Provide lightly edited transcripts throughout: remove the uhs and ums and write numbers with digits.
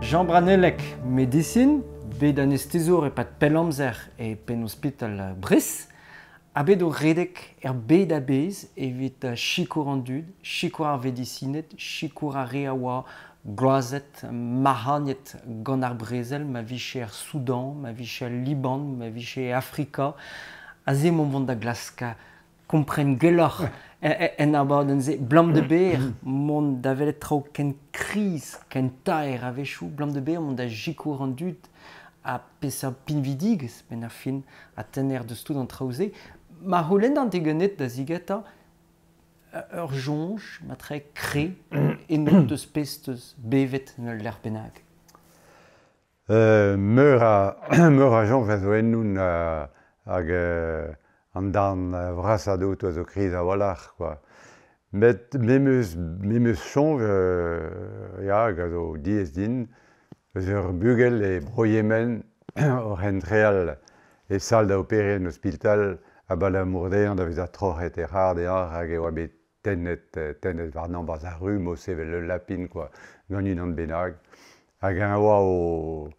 Jean Branellec, medisin, bet anestezour e-pad pell amzer e penn-ospital Brest, ha bet o redek er bed a-bezh evit sikour an dud, sikour ar vedisined, sikour ar re a oa gloazet, mac'hagnet gant ar brezel, ma vije er Soudan, ma vije el Liban, ma vije e Afrika. Aze emaomp vont da glask kompren gwelloc'h en abadenn-se. Blam de ber mont da welet traoù ken kriz, ken taer a-wechoù, blam de ber mont da sikour an dud ha peseurt pinvidigezh benn ar fin ha tenner deus tout an traoù-se. Ma c'houlennan diganit da zigetañ ur soñj matre kre eno deus pezh teus bevet en ul lec'h bennak. Meur a meur a soñj a zo ennon hag an darn vrasañ deuto a zo kriz a-walc'h kwa. Met me 'm eus me 'm eus soñj ya hag a zo diaes din eus ur bugel e Bro-Yemen oc'h entreal e sal da operenn en ospital abalamour dezhañ da vezañ troc'het e c'har dezhañ rak e oa bet tennet tennet warnañ 'barzh ar rum o sevel ul lapin kwa gant unan bennak. Hag eñ a oa o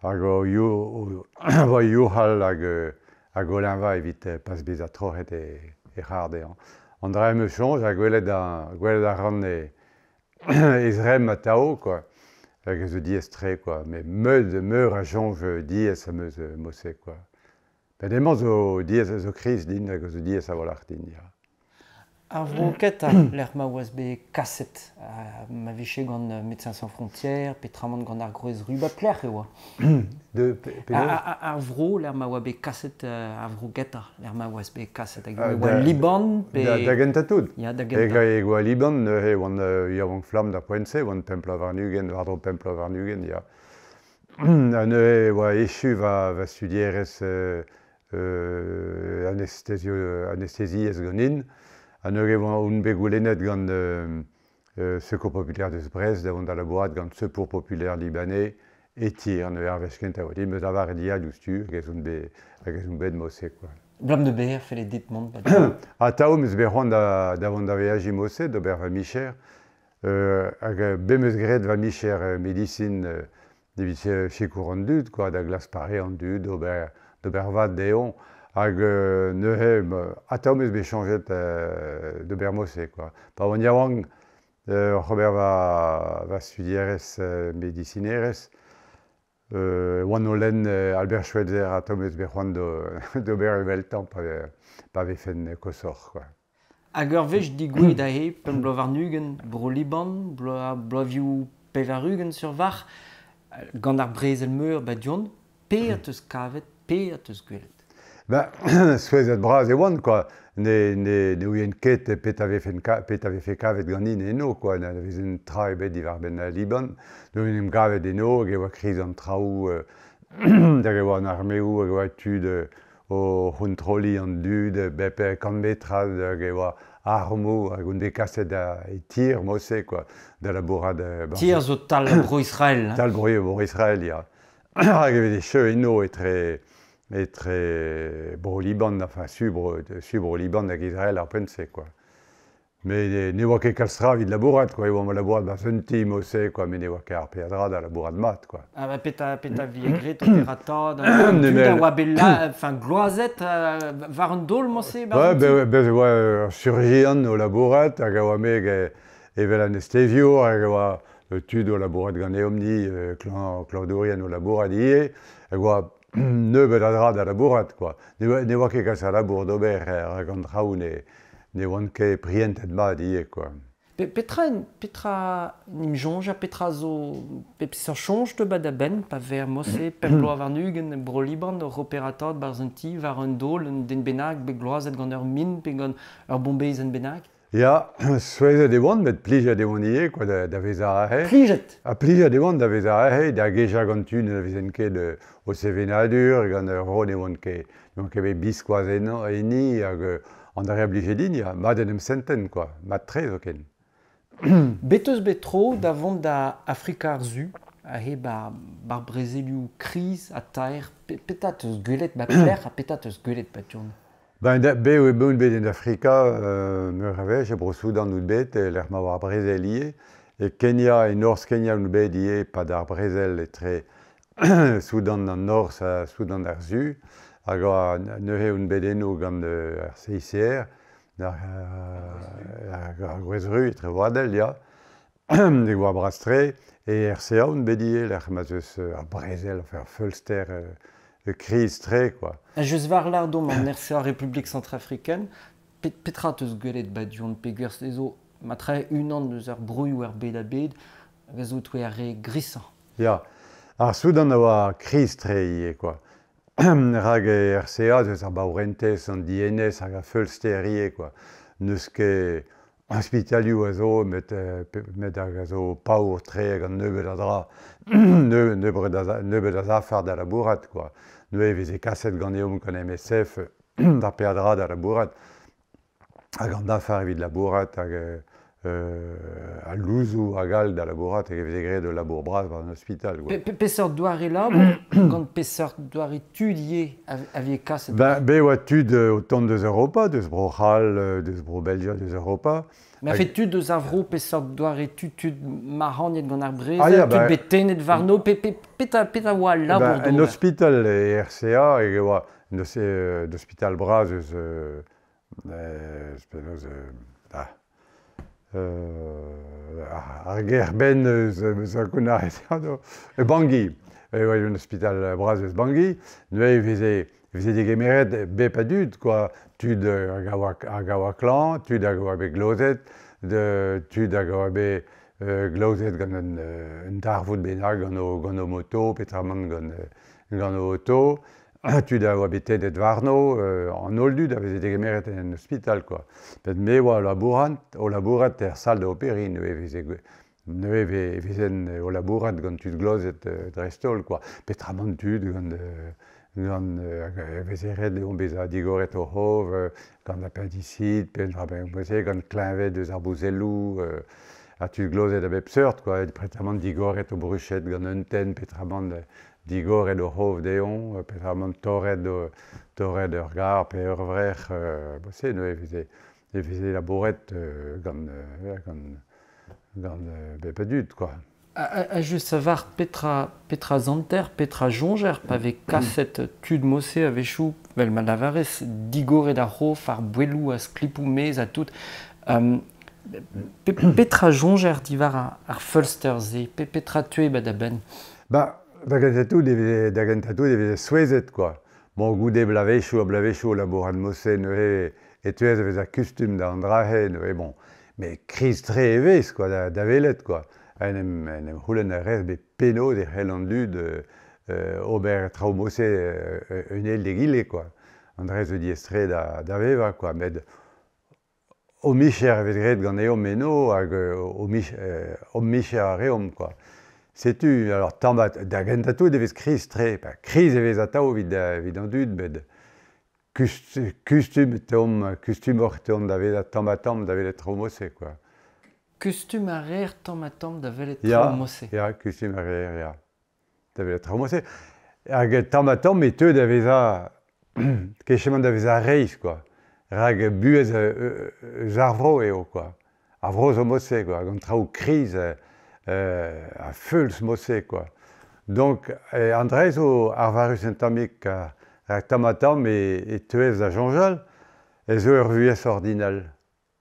hag o oa youc'hal hag hag o leñvañ evit pas bezañ troc'het e c'har dezhañ. An dra em eus soñj ha gwelet a gwelet a ran e e zremm atav kwa hag a zo diaes-tre kwa met meur a soñj diaes am eus mod-se kwa. Met hemañ zo diaes a zo kriz din hag a zo diaes a-walc'h din ya. Ar vro kentañ lec'h ma oas bet kaset, ma vije gant Médecins Sans Frontières, petramant gant ar Groez Ru, ba pelec'h e oa? De penaos? Ar vro lec'h ma oa bet kaset, ar vro gentañ lec'h ma oas bet kaset, hag e oa Liban pe... Da gentañ tout? Ya, da gentañ. E oa Liban, neuze e oan yaouank-flamm d'ar poent-se, oan pemp bloaz warn-ugent, war-dro pemp bloaz warn-ugent, ya. Ha neuze e oa echu va, va studierezh anesteziezh ganin. Ha neuze on bet goulennet gant Secours Populaire deus Brest da vont da labourat gant Secours Populaire Libanais e Tir. Neuze ar wech kentañ oa dit, 'meus lavaret ya diouzhtu hag ez on bet hag ez on bet mod-se quoi. Blam de ber felle dit mont Atav 'm eus bet c'hoant da, da vont da veajiñ mod-se, d'ober va micher. Hag bet 'm eus graet va micher medisin evit sikour an dud kwa, da glask pareañ an dud, d'ober d'ober vad dezho. Hag neuze atav 'm eus bet soñjet d'ober mod-se kwa. Pa oan yaouank oc'h ober va va studierezh medisinerezh e oan o lenn Albert Schweitzer atav 'm eus bet c'hoant d'ober eveltañ pa pa vefen koshoc'h kwa. Hag ur wech digouezhet aze, pemp bloaz warn-ugent, Bro-Liban, bloazioù 80 sur varc'h, gant ar brezel meur ba du-hont, pe a teus kavet, pe a teus gwelet? Ben, souezhet bras e oan kwa. Ne, ne, ne ouien ket petra vefen petra vefe kavet ganin eno kwa. N'anavezen tra ebet diwar-benn al Liban. Ne en em gavet eno hag e oa kriz an traoù, hag e oa an armeoù, hag e oa tud o c'hontrolliñ an dud bep kant metrad hag e oa armoù hag on bet kaset da e tir mod-se quoi da labourat Tir zo tal Bro-Israel. Tal Bro-Israel ya. Hag e veze cheu eno etre etre Bro-Liban, enfin su Bro, su Bro-Liban hag Israel ar poent-se quoi. Met ne oa ket kalz tra evit labourat quoi, e oamp o labourat 'barzh un ti mod-se quoi, met ne oa ket ar peadra da labourat mat quoi. Ah bah petra, petra vije graet o terataat an dud a oa bet la, enfin gloazet war an daol mod-se 'barzh un ti? Ouais, bez e oa ur surjian o labourat hag a oa me evel anesteziour hag a oa tud o labourat ganeomp-ni, klañvdourien o labourat ivez, hag oa nebeut a dra da labourat quoi. Ne oa ket kalz a labour d'ober rak an traoù ne ne oant ket prientet mat ivez quoi. Petra petra n'im soñj ha petra zo peseurt soñj teu ba da benn pa vez mod-se pemp bloaz warn-ugent e Bro-Liban oc'h operataat 'barzh un ti war un daol un den bennak bet gloazet gant ur min pe gant ur bombezenn bennak? Ya, souezhet e oan met plijet e oan ivez quoi da, da vezañ aze. Plijet? Ha plijet e oan da vezañ aze, da gejañ gant tud ne vezen ket o sevenadur, gant ur vro ne oan ket ne oan ket bet biskoazh ennañ enni hag an dra a blije din ya, mat en em senten quoi, mat-tre zoken. Bet eus bet tro da vont da Afrika ar Su, aze 'ba 'bar brezelioù kriz ha taer. Petra 'teus gwelet 'ba pelec'h ha petra 'teus gwelet 'ba du-hont? Ben, bet oun bet en Afrika meur a wech, e Bro-Soudan out bet, e lec'h ma oa ar brezel ivez. E Kenya, e norzh Kenya on bet ivez e-pad ar brezel etre Soudan an Norzh ha Soudan ar Su. Hag neuze on bet eno gant ar CICR, ar Groaz Ru etrebroadel, ya. E oa bras-tre. E RCA on bet ivez, lec'h ma'z eus ar brezel, enfin ar feulster kriz-tre, quoi. Ha just war-lerc'h domp an RCA République Centrafricaine, petra 'teus gwelet 'ba du-hont peogwir se zo matre unan eus ar broioù er bed a-bed hag a zo e-touez ar re grisañ. Ya, ar Soudan a oa kriz-tre ivez, quoi. Rak e RCA eus ar baourentez, an dienez hag ar feulster ivez, quoi. N'eus ket ospitalioù a zo met met hag a zo paour-tre gant nebeut a dra, nebeut a zafar da labourat, quoi. Neuze e veze kaset ganeomp gant MSF d'ar peadra da labourat hag an dafar evit labourat hag al louzoù hag all da labourat hag e veze graet ul labour bras war an ospital. Peseurt doare labour gant peseurt doare tud ivez a vez kaset? Ben, be oa tud o tont deus Europa, deus Bro-C'hall, deus Bro-Belgia, deus Europa. Mais a fait tud deus ar vro, peseurt doare tud, tud mac'hagnet gant ar brezel, ah, ya, tud bet tennet warno, petra oa al labour ben, En ospital e RCA, e oa un ospital bras eus penaos ar gêr-benn eus ar kounnaret e Bangui. E oa un ospital bras eus Bangui. Neuze e veze degemeret bep a dud, quoi. Tud hag a oa klañv, tud hag a oa bet glozet, tud hag a oa bet glozet gant un darvoud bennak gant o moto, peotramant gant o oto. Tud a oa bet tennet warno, an holl dud a veze degemeret en ospital, quoi. Met me oa o labourat er sal da operiñ, neuze e vezen o labourat gant tud glozet dreist-holl, quoi. Peotramant tud gant e veze ret deomp bezañ digoret o c'hov, gant appendicite, pe un dra bennak, gant kleñved eus ar bouzelloù, ha tud glozet a bep seurt, quoi. Peotramant digoret o bruched gant un tenn, peotramant digoret o c'hof dezhañ, peotramant torret ur gar pe ur vrec'h, se neuze e veze labouret gant bep a dud, quoi. Ha just savoir petra zanter, petra soñjer pa vez kaset tud mose a-wechoù, vel ma lavarez, digoret ar c'hof, ar bouelloù, ar sklipoù maez ha tout. Petra soñjer diwar ar feulster-se? Petra teu ba da benn? Ba, da gentañ tout e veze souezhet, quoi. Bon, goude bloavezhioù ha bloavezhioù labourat mod-se neuze e teuez da vezañ kustum da an dra-se neuze, bon. Mais kriz-tre e vez, quoi, da welet, quoi. En em c'houlenn a rez bet penaos e c'hell an dud ober traoù mod-se un eil d'egile, quoi. An dra zo diaes-tre da vevañ, quoi. Met o micher e vez graet ganeomp eno hag o micher a reomp, quoi. Setu, alors tamm da gentañ tout e vez kriz-tre. Kriz e vez atav evit an dud, met kustum kustumoc'h teomp da vezañ tamm ha tamm da welet traoù mod-se, quoi. Kustum a reer tamm ha tamm da welet traoù mod-se. Ya, kustum a reer, ya. Da welet traoù mod-se. Hag tamm ha tamm e teu da vezañ kechemant da vezañ reizh, quoi. Rak buhez eus ar vro eo, quoi. Ar vro zo mod-se, quoi, gant traoù kriz ha feuls mod-se, quoi. Donc, an dra zo arvarus un tammig, rak tamm ha tamm e teuez da soñjal ez eo ur vuhez ordinal.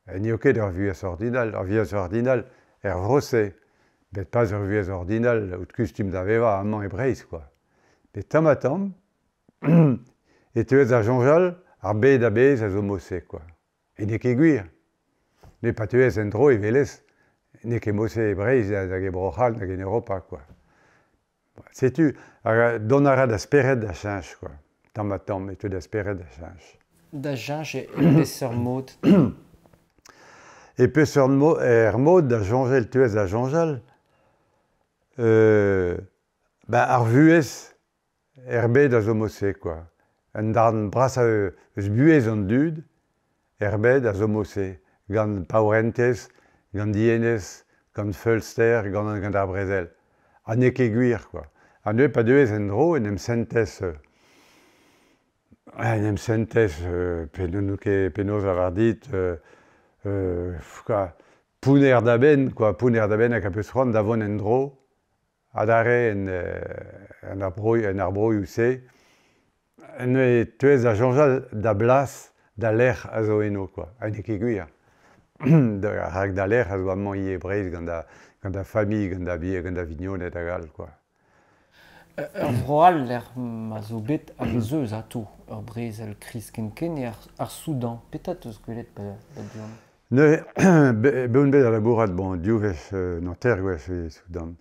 N'eo ket ur vuhez ordinal, ur vuhez ordinal er vro-se. Bet pas ur vuhez ordinal out kustum da vevañ amañ e Breizh, quoi. Bet tamm ha tamm e teuez da soñjal ar bed a-bezh a zo mod-se, quoi. E n'eo ket gwir. Met pa teuez en-dro e welez n'eo ket mod-se e Breizh hag e Bro-C'hall nag en Europa, quoi. Setu, dont a ra da spered da cheñch, quoi. Tamm ha tamm e teu da spered da cheñch. Da cheñch e peseurt mod? E peseurt er mod da soñjal, teuez da soñjal, ben ar vuhez er bed a zo mod-se, quoi. Un darn brasañ eus buhez an dud er bed a zo mod-se, gant paourentez, gant dienez, gant feulster, gant ar brezel. Ha n'eo ket gwir, quoi. Ha neuze pa deuez en-dro en em sentez penaos lavar dit, Pounner da benn, quoi, pounner da benn hag a peus c'hoant da vont en-dro adarre en ar broioù-se. Neuze e teuez da soñjal da blas, da lec'h a zo eno, quoi. Ha n'eo ket gwir. Rak da lec'h a zo amañ ivez e Breizh gant da familh, gant da vignoned hag all, quoi. Ur vro all lec'h ma zo bet hag ez eus atav ur brezel kriz ken-ken eo ar Soudan. Petra 'teus gwelet ba du-hont? Neuze, bet on bet da labourat bon, div wech, non, teir gwech e Soudan.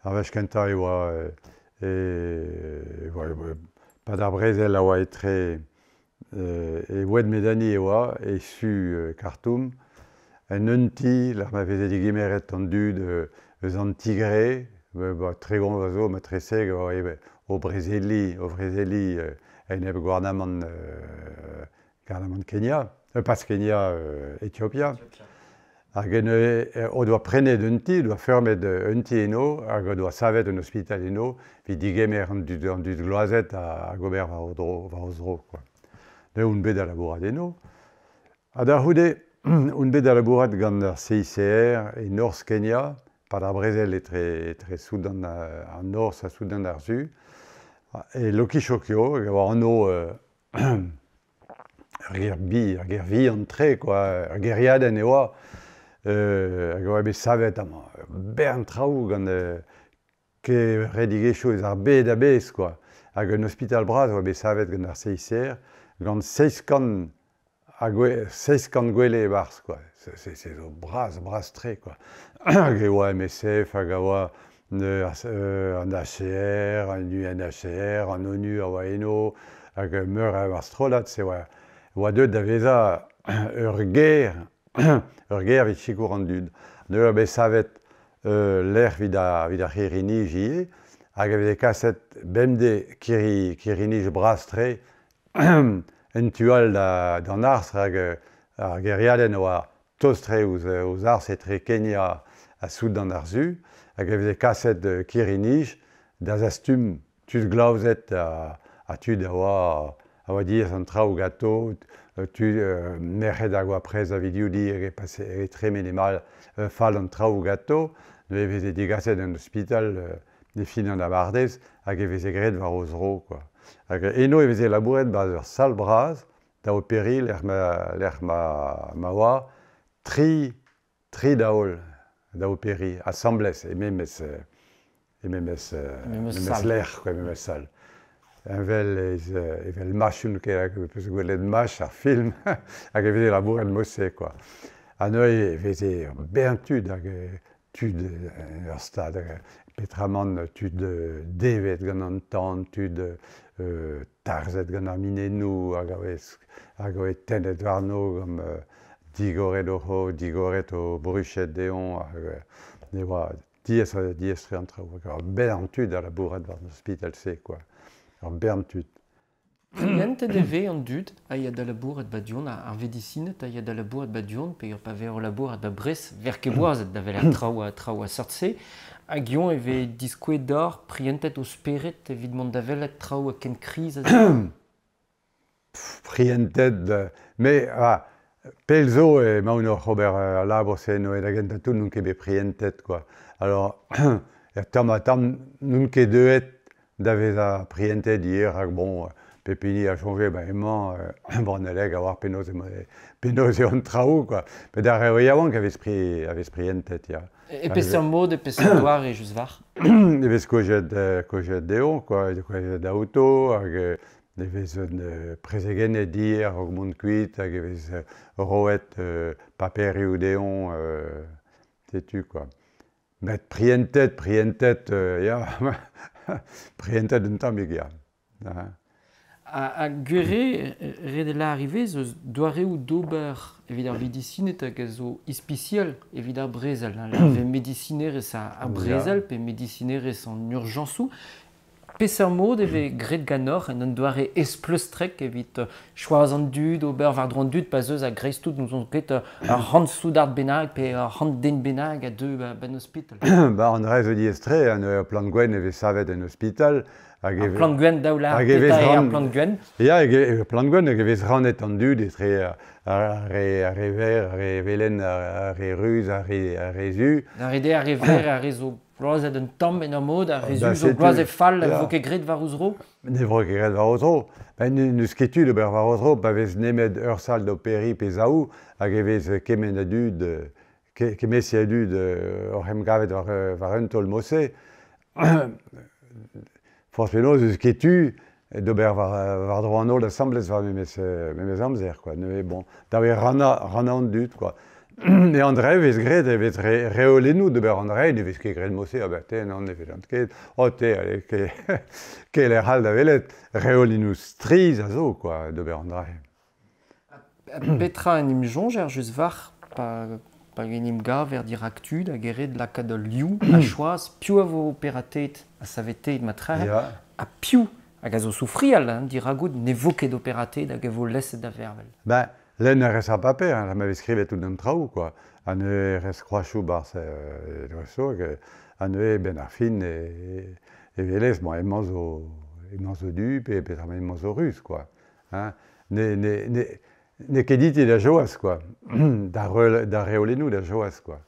Ar wech kentañ e oa e oa pad ar brezel a oa etre e Oued Medani e oa, e su Khartoum, en un ti lec'h ma veze degemeret an dud eus an Tigre, 30 vloaz zo matreseg o brezeliñ o vrezeliñ enep gouarnamant gouarnamant Kenya, pas Kenya, Etiopia. Hag neuze o doa prenet un ti, o doa feurmet un ti eno hag o doa savet un ospital eno evit digemer an dud gloazet hag ober war o dro, war o zro quoi. Neuze on bet da labourat eno. Ha da c'houde on bet da labourat gant ar CICR e norzh Kenya, pad ar brezel etre Soudan an Norzh ha Soudan ar Su. E Lokichokio, hag a oa anv ur gêr bi, ur gêr vihan-tre, quoi, ur gêriadenn e oa, hag a oa bet savet amañ ur bern traoù gant kevredigezhioù eus ar bed a-bezh, quoi. Hag un ospital bras a oa bet savet gant ar CICR, gant 700 gwele e-barzh, quoi. Se zo bras, bras-tre, quoi. Hag e oa MSF, hag a oa an HCR, an UNHCR, an ONU a oa eno, hag meur a strollad, se oa, oa deuet da vezañ ur gêr evit sikour an dud. Neuze oa bet savet lec'h evit ar c'hirri-nij ivez, hag a veze kaset bemdez kirri-nij bras-tre en tu all d'an harz, rak ar gêriadenn a oa tost-tre ouzh harz etre Kenya ha Soudan ar Su, hag e veze kaset kirri-nij da zastum tud glaouzet ha tud a oa diaes an traoù ganto, tud merc'hed hag oa prest da vidoudi hag e tremene mal fall an traoù ganto. Neuze e veze digaset en ospital e fin an abardaez hag e veze graet war o zro, quoi. Hag eno e veze labouret 'barzh ur sal bras da operiñ lec'h ma oa tri daol da operiñ asambles e memes sal. Lec'h, quoi, memes sal. Evel evel MASH ket hag peus gwelet MASH ar film hag e veze labouret mod-se, quoi. Ha neuze e veze ur bern tud hag tud ur stad petramant tud devet gant an tan, tud tarzhet gant ar minennoù hag a oa tennet warno gant digoret o c'hov, digoret o bruched dezhañ hag ne oa diaes diaes-tre an traoù. Hag ur bern tud a labourat war an ospital-se, quoi. Ur bern tud. Prientet e vez an dud a ya da labourat ba du-hont, ar vedisined a ya da labourat ba du-hont, pe pa vez o labourat ba Brest, ver ket boazet da weler traoù a seurt-se. Hag eñ e vez diskouez deoc'h prientet o spered evit mont da welet traoù a ken kriz a Prientet, mais ah, pell zo emaon oc'h ober al labour-se eno da gentañ tout n'on ket bet prientet, quoi. Alors, er tamm ha tamm n'on ket deuet da vezañ prientet ivez rak bon, pep hini a soñje ba emañ Branellec a oar penaos eo an traoù, quoi. Met ar re yaouank a vez prientet, ya. E peseurt mod, e peseurt doare just war? E vez kaozeet dezho, quoi, kaozeet auto hag e vez un prezegennet dir ar mont kuit hag e vez roet paperioù dezho, setu, quoi. Met prientet, ya, prientet un tammig, ya. Ah. Ha gwir eo, ret eo lâr ivez eus doareoù d'ober evit ar vedisined hag a zo ispisial evit ar brezel. Hein, ar vez medisinerezh ar brezel pe medisinerezh an urjañsoù. Peseurt mod e vez graet ganeoc'h en un doare espleustrek evit choaz an dud, ober war-dro an dud pa zeus a greiz-tout n'ouzon ket ur c'hant soudard bennak pe ur c'hant den bennak a deu ba, ban ospital. Ba an dra zo diaes-tre, an ur plan gwenn e vez savet en ospital, Hag Ar plant gwenn daou lâr hag e vez petra eo ar ran- plant gwenn. Ya, hag e plant gwenn hag e vez rannet an dud etre ar re ver, ar re velen, ar re ruz, ar re zu. Ar re de, ar re ver, ar re zo gloazet un tamm en ur mod, ar re Ba zu zo setu, gloazet fall, ne ya. vo ket graet war o zro. Ne vo ket graet war o zro. Ben, n'eus ket tu d'ober war o zro, pa vez nemet ur sal d'operiñ pe zaou, hag e vez kement a dud, kement a dud oc'h em gavet war un taol mod-se. Forzh penaos eus ket tu d'ober war-dro an holl asambles war memes amzer, quoi. Neuze, bon, da vez rannañ an dud, quoi. E an dra e vez graet, e vez reolennoù d'ober an dra, ne vez ket graet mod-se, ah ben te, non, ne vezan ket, oh te, allez, ket lec'h all da welet, reolennoù strizh a zo, quoi, d'ober an dra. Petra en em soñjer just war pa en em gaver dirak tud hag e ret lakaat ul liv ha choaz piv a vo operatet ha saveteet matrehe ha piv hag a zo soufrial hein, diragout ne vo ket operatet hag e vo leset da vervel. Ben, lenn a rez ar paper, hein, ma vez skrivet tout an traoù, quoi. Ha neuze rez kroazioù barzh dreso, hag ha neuze ben ar fin e welez, bon, emañ zo du pe petra emañ zo ruz, quoi. Hein. Ne ket dit da joaz, quoi. Da reolennoù da joaz, quoi.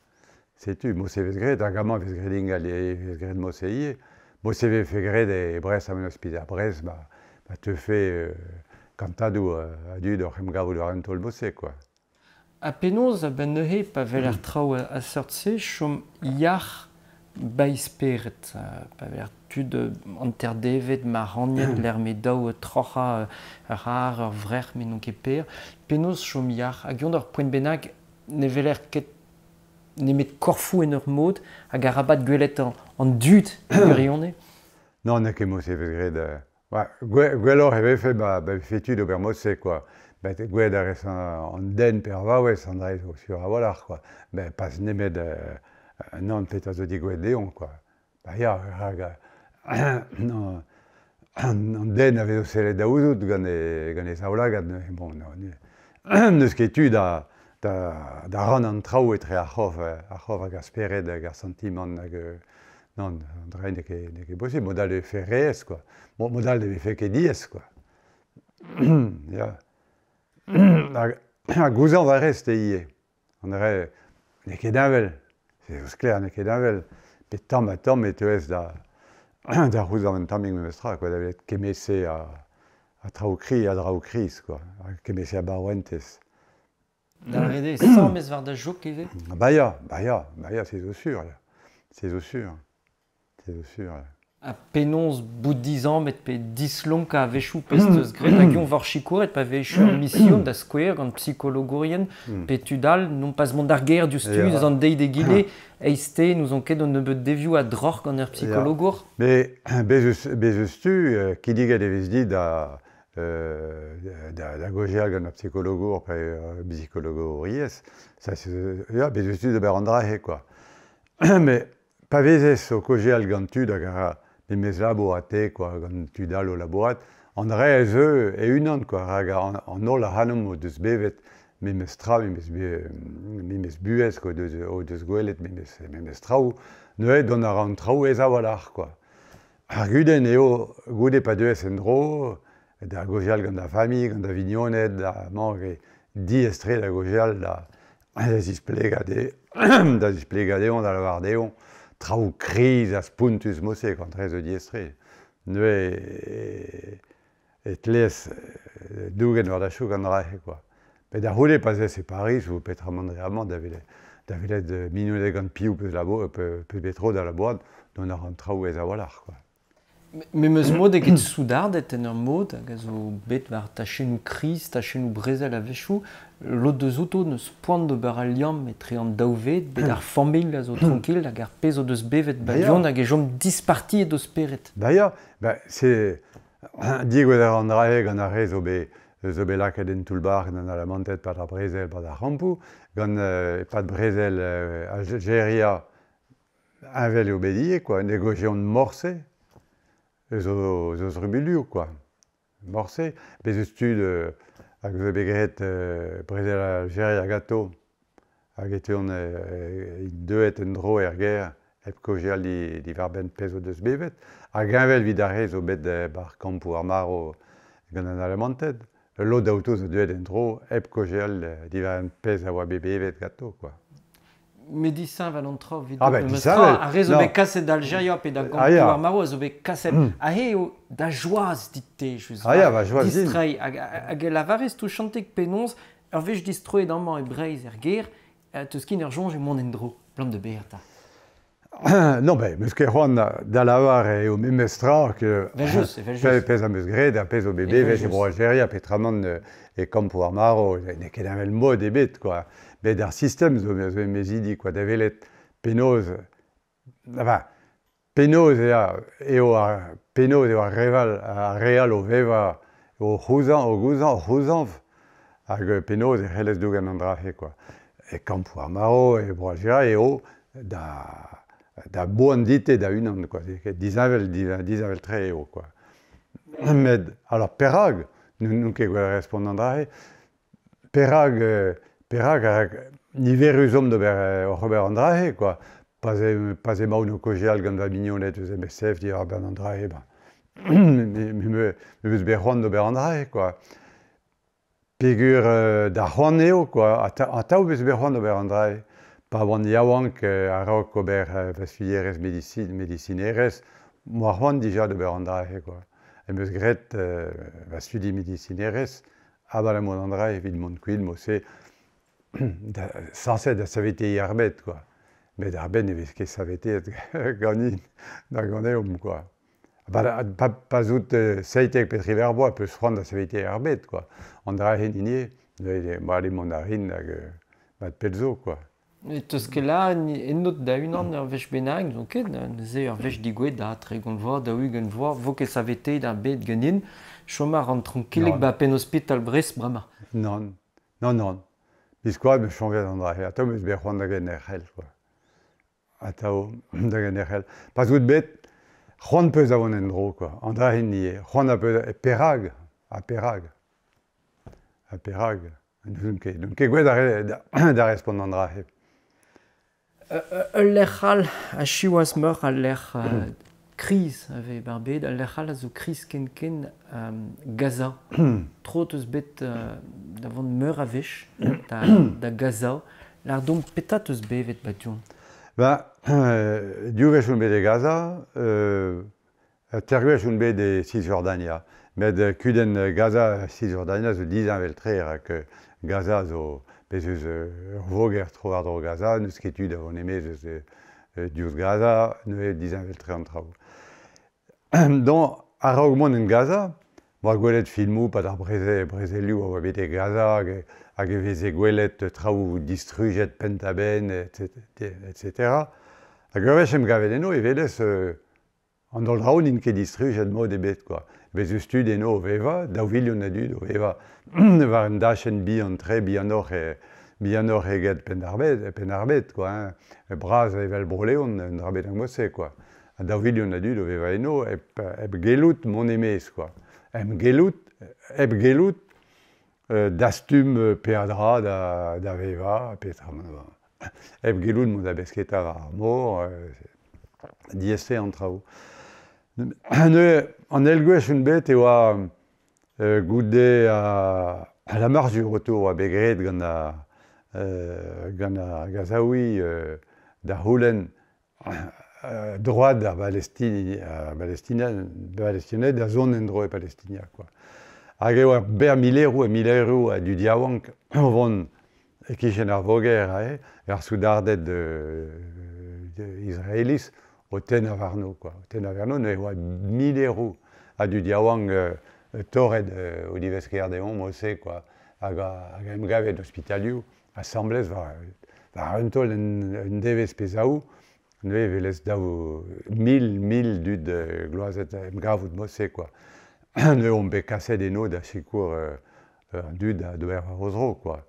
Setu, mod-se vez graet, hag amañ vez graet ingal, e vez graet mod-se ivez. Mod-se vefe graet e Brest am ospital Brest, ba teufe kantadoù a dud oc'h em gavout war un taol mod-se, quoi. Ha penaos a-benn neuze pa weler traoù a seurt-se chom yac'h ba spered, pa weler tud hanter-devet, mac'hagnet, lec'h m'eo dav troc'hañ ur c'har, ur vrec'h, met n'on ket per. Penaos chom yac'h hag ur poent bennak ne weler ket nemet korfoù en ur mod hag arabat gwelet an dud e gwirionez. Non, n'eo ket mod-se vez graet. Ouais, gwelloc'h e vefe ba vefe tu d'ober mod-se, quoi. Ben, gwelet a rez an den pe ar vaouez, an dra zo sur a-walc'h, quoi. Ben, pas nemet nann petra zo degouezhet dezhañ, quoi. Ba ya, rak non, an den a vez o sellet da ouzout gant e zaoulagad, neuze, bon, non, n'eus ket tu da rann an traoù etre ar c'horf hag ar spered hag ar santimant hag non, an dra n'eo ket posibl. Mod all e vefe re aes, quoi. Bon, mod all ne vefe ket diaes, quoi. Ya. Ha gouzañv a rez te ivez. An dra n'eo ket heñvel. Se zo sklaer n'eo ket heñvel. Met tamm ha tamm e teuez da c'houzañv un tammig memestra, quoi, da welet kement-se a traoù kriz, a draoù kriz, quoi. Ha kement-se a baourentez. Da ret eo sammez war da jok ivez. Ba ya, ba ya, ba ya, se zo sur, ya. Se zo sur. Se zo sur, ya. Ha penaos bout dizammet pe dislonkañ a-wechoù pezh teus graet hag eñ war sikouret pa vez echu ur mission da skouer gant psikologourien pe tud all non pas mont d'ar gêr diouzhtu eus an deiz d'egile eizh te n'ouzon ket an nebeud devioù a droc'h gant ur psikologour. Mais bez eus tu, kinniget e vez dit da gaozeal gant ur psikologour pe ur bsikologouriezh, ça c'est ya, bez eus tu d'ober an dra-se, quoi. Mais pa vezez o kaozeal gant tud hag a ra memes labour ha te, quoi, gant tud all o labourat, an dra ez eo e-unan, quoi, rak an holl ac'hanomp o deus bevet memes tra, memes buhez, quoi, o deus gwelet memes traoù. Neuze dont a ra an traoù aes a-walc'h, quoi. Ar gudenn eo goude pa deuez en-dro, da gaozeal gant da familh, gant da vignoned, da mañ e diaes-tre da gaozeal da zisplegañ dezhañ, da lavar dezhañ, traoù kriz ha spontus mod-se, quoi, an dra zo diaes-tre. Neuze e tleez dougen war da chouk an dra-se, quoi. Met da c'houde pa 'z ez e Pariz ou petra mont dre amañ da welet mignoned gant piv peus labour pe bet tro da labourat, dont a ra an traoù aes a-walc'h, quoi. Memes mod eget soudarded en ur mod hag a zo bet war tachennoù kriz, tachennoù brezel a-wechoù, lod deus outo n'eus poan d'ober al liamm etre an daou ved, bet ar familh a zo trankil hag ar pezh o deus bevet ba du-hont hag e chom dispartiet o spered. Ba ya, ba c'est digouezhet a ra an dra-se gant ar re zo bet lakaet en toull-bac'h gant an Alamanted pad ar brezel pad ar c'hampoù, gant pad brezel Aljeria heñvel eo bet ivez, quoi, ne gaozeont morse eus o zrubuilhoù, quoi. Morse. Bez eus tud hag zo bet graet brezel Aljeria ganto hag e teuont deuet en-dro er gêr. hep kaozeal diwar-benn pezh o deus bevet. Hag heñvel evit ar re zo bet 'bar kampoù ar marv gant an Alamanted. Ul lod aoto zo deuet en-dro hep kaozeal diwar-benn pezh a oa bet bevet ganto quoi. Met disheñvel an traoù evit Ah ben, memes disheñvel. tra, ar re zo Non. bet kaset d'Aljeria pe da Ah gampoù ya. ar marv a zo bet kaset. Aze eo da joaz dit-te, just. Ah ya, va joaz din. Distreiñ. Hag e lavarez touchantek penaos ur wech distroet amañ e Breizh er gêr, teus ket ur soñj e mont en-dro, 'blam da ber 'ta. Non, ben, meus ket c'hoant da lavar eo memes tra ke Evel-just, evel-just. pezh am eus graet ha pezh zo bet bevet e Evel-just. Bro-Aljeria petramant e kampoù ar marv, n'eo ket heñvel mod ebet quoi. Met ar sistem zo emezidi quoi, da welet penaos, enfin, penaos eo ar, penaos eo ar reval, ar re all o vevañ, o c'houzañv, o gouzañv, o c'houzañv, hag penaos e c'hellez dougen an dra-se quoi. E kampoù ar marv, e Bro-Aljeria eo da boan dit da unan quoi, disheñvel, disheñvel-tre eo quoi. Met, alors perak, n'on ket gwell respont an dra-se, perak ar niverus omp d'ober oc'h ober an dra-se quoi. Pa 'z emaon o kaozeal gant va mignoned eus MSF diwar-benn an dra-se, ben, me meus bet c'hoant d'ober an dra-se quoi. Peogwir da c'hoant eo quoi, atav meus bet c'hoant d'ober an dra-se. Pa oan yaouank a-raok ober va studierezh medisinerezh, 'moa c'hoant dija d'ober an dra-se quoi. Em eus graet va studi medisinerezh abalamour d'an dra evit mont kuit mod-se da, sañset da saveteiñ ar bed quoi. Met ar bed ne vez ket saveteet ganin na ganeomp quoi. Pa 'z out 17 pe 18 vloaz peus c'hoant da saveteiñ ar bed quoi. An dra-se hini eo, mat eo mont a rin hag mat pell zo quoi. E teus ket lâret ennout da-unan ur wech bennak, n'on ket, neuze ur wech digouezhet da 30 vloaz, 40 vloaz, vo ket saveteet ar bed ganin, chom a ran trankilik ba penn-ospital Brest bremañ. Non, non, non. Biskoazh 'meus soñjet an dra-se, atav 'meus bet c'hoant da genderc'hel quoi. Atav da genderc'hel. Pa 'z out bet, c'hoant 'peus da vont en-dro quoi. An dra-se hini eo, c'hoant a peus, perak, ha perak, ha perak, n'on ket gouest da respont an dra-se. Ul lec'h all a siwazh meur al lec'h kriz a vez bar bed, al lec'h all a zo kriz ken-ken Gaza. Tro teus bet da vont meur a wech da Gaza. Lâr deomp petra teus bevet ba du-hont? Ben, div wech on bet e Gaza, teir gwech on bet e Cisjordania. Met kudenn Gaza Cisjordania zo disheñvel-tre rak Gaza zo bez eus ur voger tro-war-dro Gaza, n'eus ket tu da vont e-maez eus diouzh Gaza, neuze disheñvel-tre an traoù. Donc, a-raok mont en Gaza, 'moa gwelet filmoù 'pad ar brezelioù a oa bet e Gaza hag e veze gwelet traoù distrujet penn-da-benn, etc. Hag ur wech em gavet eno e welez an holl draoù n'int ket distrujet mod ebet quoi. Bez eus tud eno o vevañ, 2 vilion a dud o vevañ war un dachenn bihan-tre, bihanoc'h eget Penn-ar-Bed quoi, hein. Bras evel Bro-Leon, un dra bennak mod-se quoi. Ha 2 vilion a dud o vevañ eno hep gellout mont e-maez quoi. Hep gellout dastum peadra da vevañ, petra, hep gellout mont da besketa war ar mor, diaes-tre an traoù. Neuze, an eil gwech on bet e oa goude la marche du retour oa bet graet gant ar Gazaoui da c'houlenn droad ar Balestined da zont en-dro e Palestinia quoi. Hag e oa ber mileroù ha mileroù a dud yaouank o vont e-kichen ar voger aze, ar soudarded israelis o tennañ warno quoi. O tennañ warno, neuze e oa mileroù a dud yaouank torret o divesker dezhañ mod-se quoi. Hag em gavet ospitalioù asambles war un taol un devezh pe zaou, neuze e welez 2000 dud gloazet em gavout mod-se quoi. Neuze omp bet kaset eno da sikour an dud da d'ober war o zro quoi.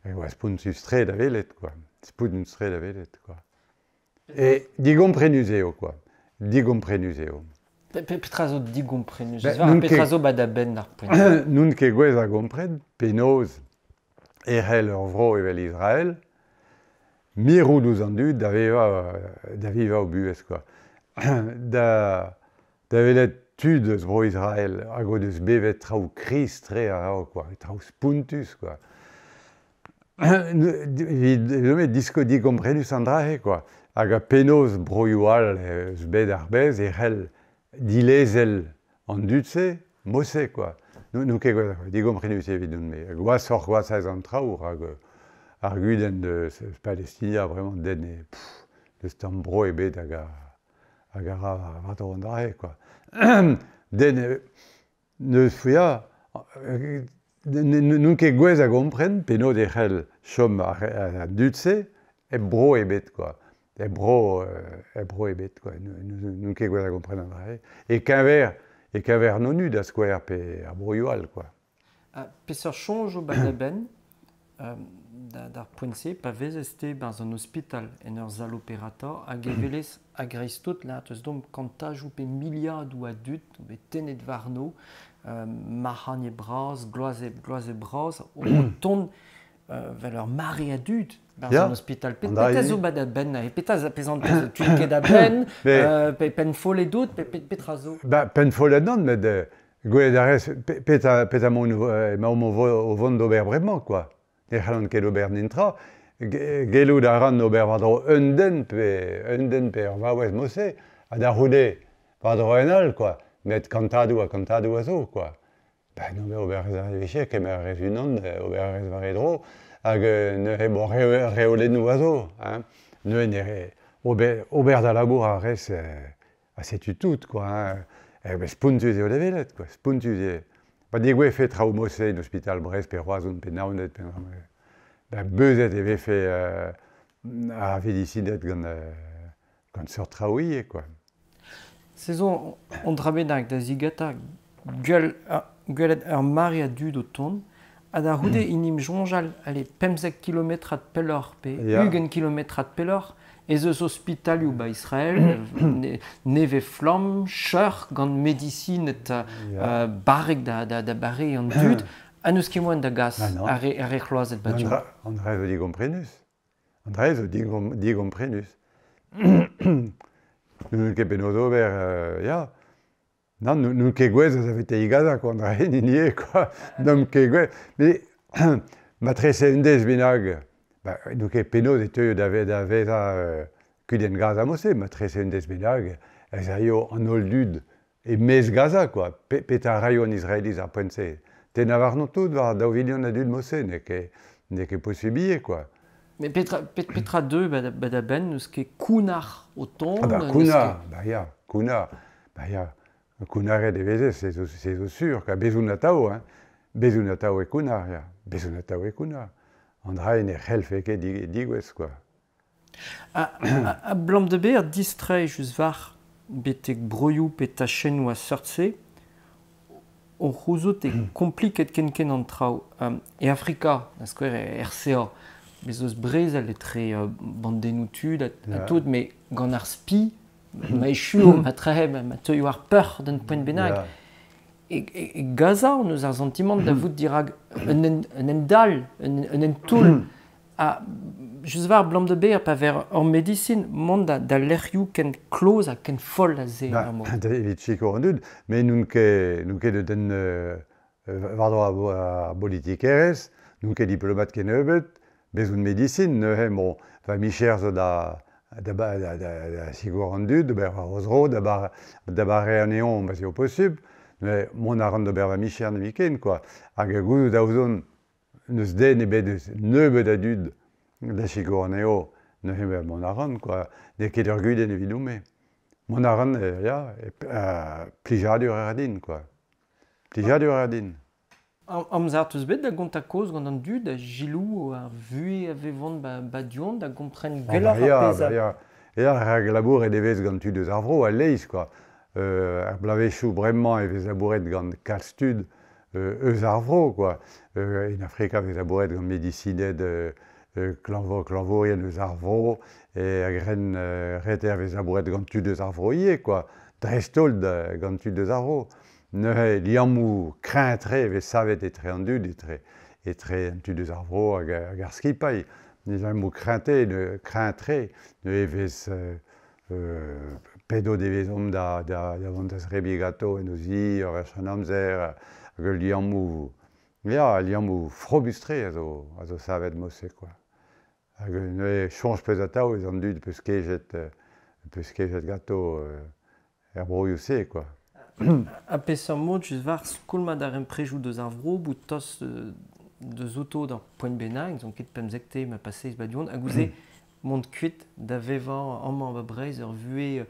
E oa spontus-tre da welet quoi. Spontus-tre da welet quoi. E digomprenus eo quoi. Digomprenus eo. Petra zo digomprenus? Ben, n'on Petra ket zo ba da benn ar poent? N'on ket gouest da gompren penaos e c'hell ur vro evel Israel Mirout ouzh an dud da vevañ o buhez kwa. Da welet tud eus Bro-Israel hag o deus bevet traoù kriz-tre a-raok kwa, traoù spontus kwa. Evit digomprenus an dra-se kwa. Hag penaos broioù all eus bed ar bez e c'hell dilezel an dud-se, mod-se kwa. N'on ket digomprenus evidon-me. Gwashoc'h-gwashañ ez an traoù rak ar gudenn eus Palestina bremañ den ne n'eus tamm bro ebet hag a hag a ra war-dro an dra-se kwa. Den n'eus ya n'on ket gouest da gompren penaos e c'hell chom an dud-se hep bro ebet kwa. Hep bro ebet kwa. N'on ket gouest da gompren an dra-se. E-keñver an ONU da skouer pe ar broioù all kwa. Peseurt soñj zo ba da benn d'ar poent-se pa vezez-te 'barzh an ospital en ur sal operata hag e welez a-greiz-tout là teus domp kantajoù pe miliadoù a dud bet tennet warno, mac'hagnet bras, gloazet bras, o tont vel ur mare a dud 'barzh an ospital. Petra zo ba da benn neuze? Petra tu ket da benn, pe pennfollet out, petra zo? Ba, pennfollet nann, met gwelet a rez petra emaomp o vont d'ober bremañ kwa. Ne c'hallan ket ober netra. Gellout a ran ober war-dro un den pe ur vaouez mod-se, ha da c'houde war-dro un all kwa. Met kantadoù ha kantadoù a zo kwa. Ben non, ober a rez ar vicher, kemer a rez unan, ober a rez war e dro, hag neuze bon reolennoù a zo. Hein. Neuze ober da labour a rez ha setu tout quoi. Hein. Spontus eo da welet quoi, spontus eo. Pa degouezfe traoù mod-se en ospital Brest pe Roazhon pe Naoned pe ben beuzet e vefe ar vedisined gant seurt traoù ivez quoi. Se zo an dra bennak da zigatañ gwelet ur mare a dud o tont ha da c'houde en em soñjal allez 15 kilometrad pelloc'h pe 20 kilometrad pelloc'h ez eus ospitalioù ba Israel nevez flamm, cheuc'h gant medisined barrek da bareñ an dud ha n'eus ket moaien da gas ar re c'hloazet ba du. An dra zo digomprenus. An dra zo digomprenus. N'on ket penaos ober, ya. Nann, n'on ket gouest da saveteiñ Gaza kwa, an dra hini eo kwa. N'omp ket gouest. Mais matrese un deiz bennak, n'on ket penaos e teuio da vezañ kudenn Gaza mod-se, matrese un deiz bennak ez aio an holl dud e-maez Gaza kwa. Petra a raio an Israeliz ar poent-se? Tennañ warno tout war 2 vilion a dud mod-se, n'eo ket posubl ivez kwa. Mais petra deu ba da benn, n'eus ket kounnar o tont? Ah bah kounnar, bah ya, kounnar, bah ya. Kounnaret e veze, se zo sur, ka bezoun atav, hein. Bezoun atav e kounnar, ya. Bezoun atav e kounnar. An dra ne c'hellfe ket digouez, quoi. A blam de ber distreiñ just war betek broioù pe tachennoù a seurt-se, o c'houzout e kompliket ken-ken an traoù. E Afrika, da skouer e RCA, bez eus brezel etre bandennoù tud ha tout, met gant ar spi, ma echuo, ma trehe, ma teuio ar peur d'un poent bennak. E Gaza, on eus ar santimant da vout dirak un hent-dall, un hent-toull. Ha just war blam de ber, pa ver ur medisin, mont da lec'hioù ken kloz ha ken foll a se. Evit sikour an dud, met n'on ket deut den war-dro ar bolitikerezh, n'on ket diplomat kennebeut, bez on medisin, neuze bon, va micher zo da sikour an dud, d'ober war o zro, da bareañ anezho ma eo posubl, met mont a ran d'ober va micher nemetken quoi. Hag gouzout a ouzon n'eus den ebet eus nebeut a dud da sikour anezho, neuze mont a ran quoi. N'eo ket ur gudenn evidon-me. Mont a ran, ya, plijadur a ra din quoi. Plijadur a ra din. Amzer teus bet da gontañ kaoz gant an dud, a gilou, ar vuhez a vevont ba du-hont, da gompren gwelloc'h ar pezh a... Ya, rak labouret e vez gant tud eus ar vro, a-leizh quoi. Ar bloavezhioù bremañ e vez labouret gant kalz tud eus ar vro quoi. En Afrika e vez labouret gant medisined klañvourien eus ar vro, e a-grenn reter e vez labouret gant tud eus ar vro ivez quoi. Dreist-holl gant tud eus ar vro. Neuze liammoù kreñv-tre e vez savet etre an dud, etre an tud eus ar vro hag ar skipailh. Liammoù kreñv-tre, neuze e vez pet o devezomp da vont da zebriñ ganto en o zi ur wech an amzer hag ul liammoù, ya, liammoù frobus-tre a zo savet mod-se kwa. Hag neuze soñj 'peus atav eus an dud 'peus kejet ganto er broioù-se kwa. Ha peseurt mod just war skoulmañ darempredoù deus ar vro bout tost deus outo d'ur poent bennak, n'on ket pemzekte ma paseis ba du-hont, hag ouzh mont kuit da vevañ amañ ba Breizh ur vuhez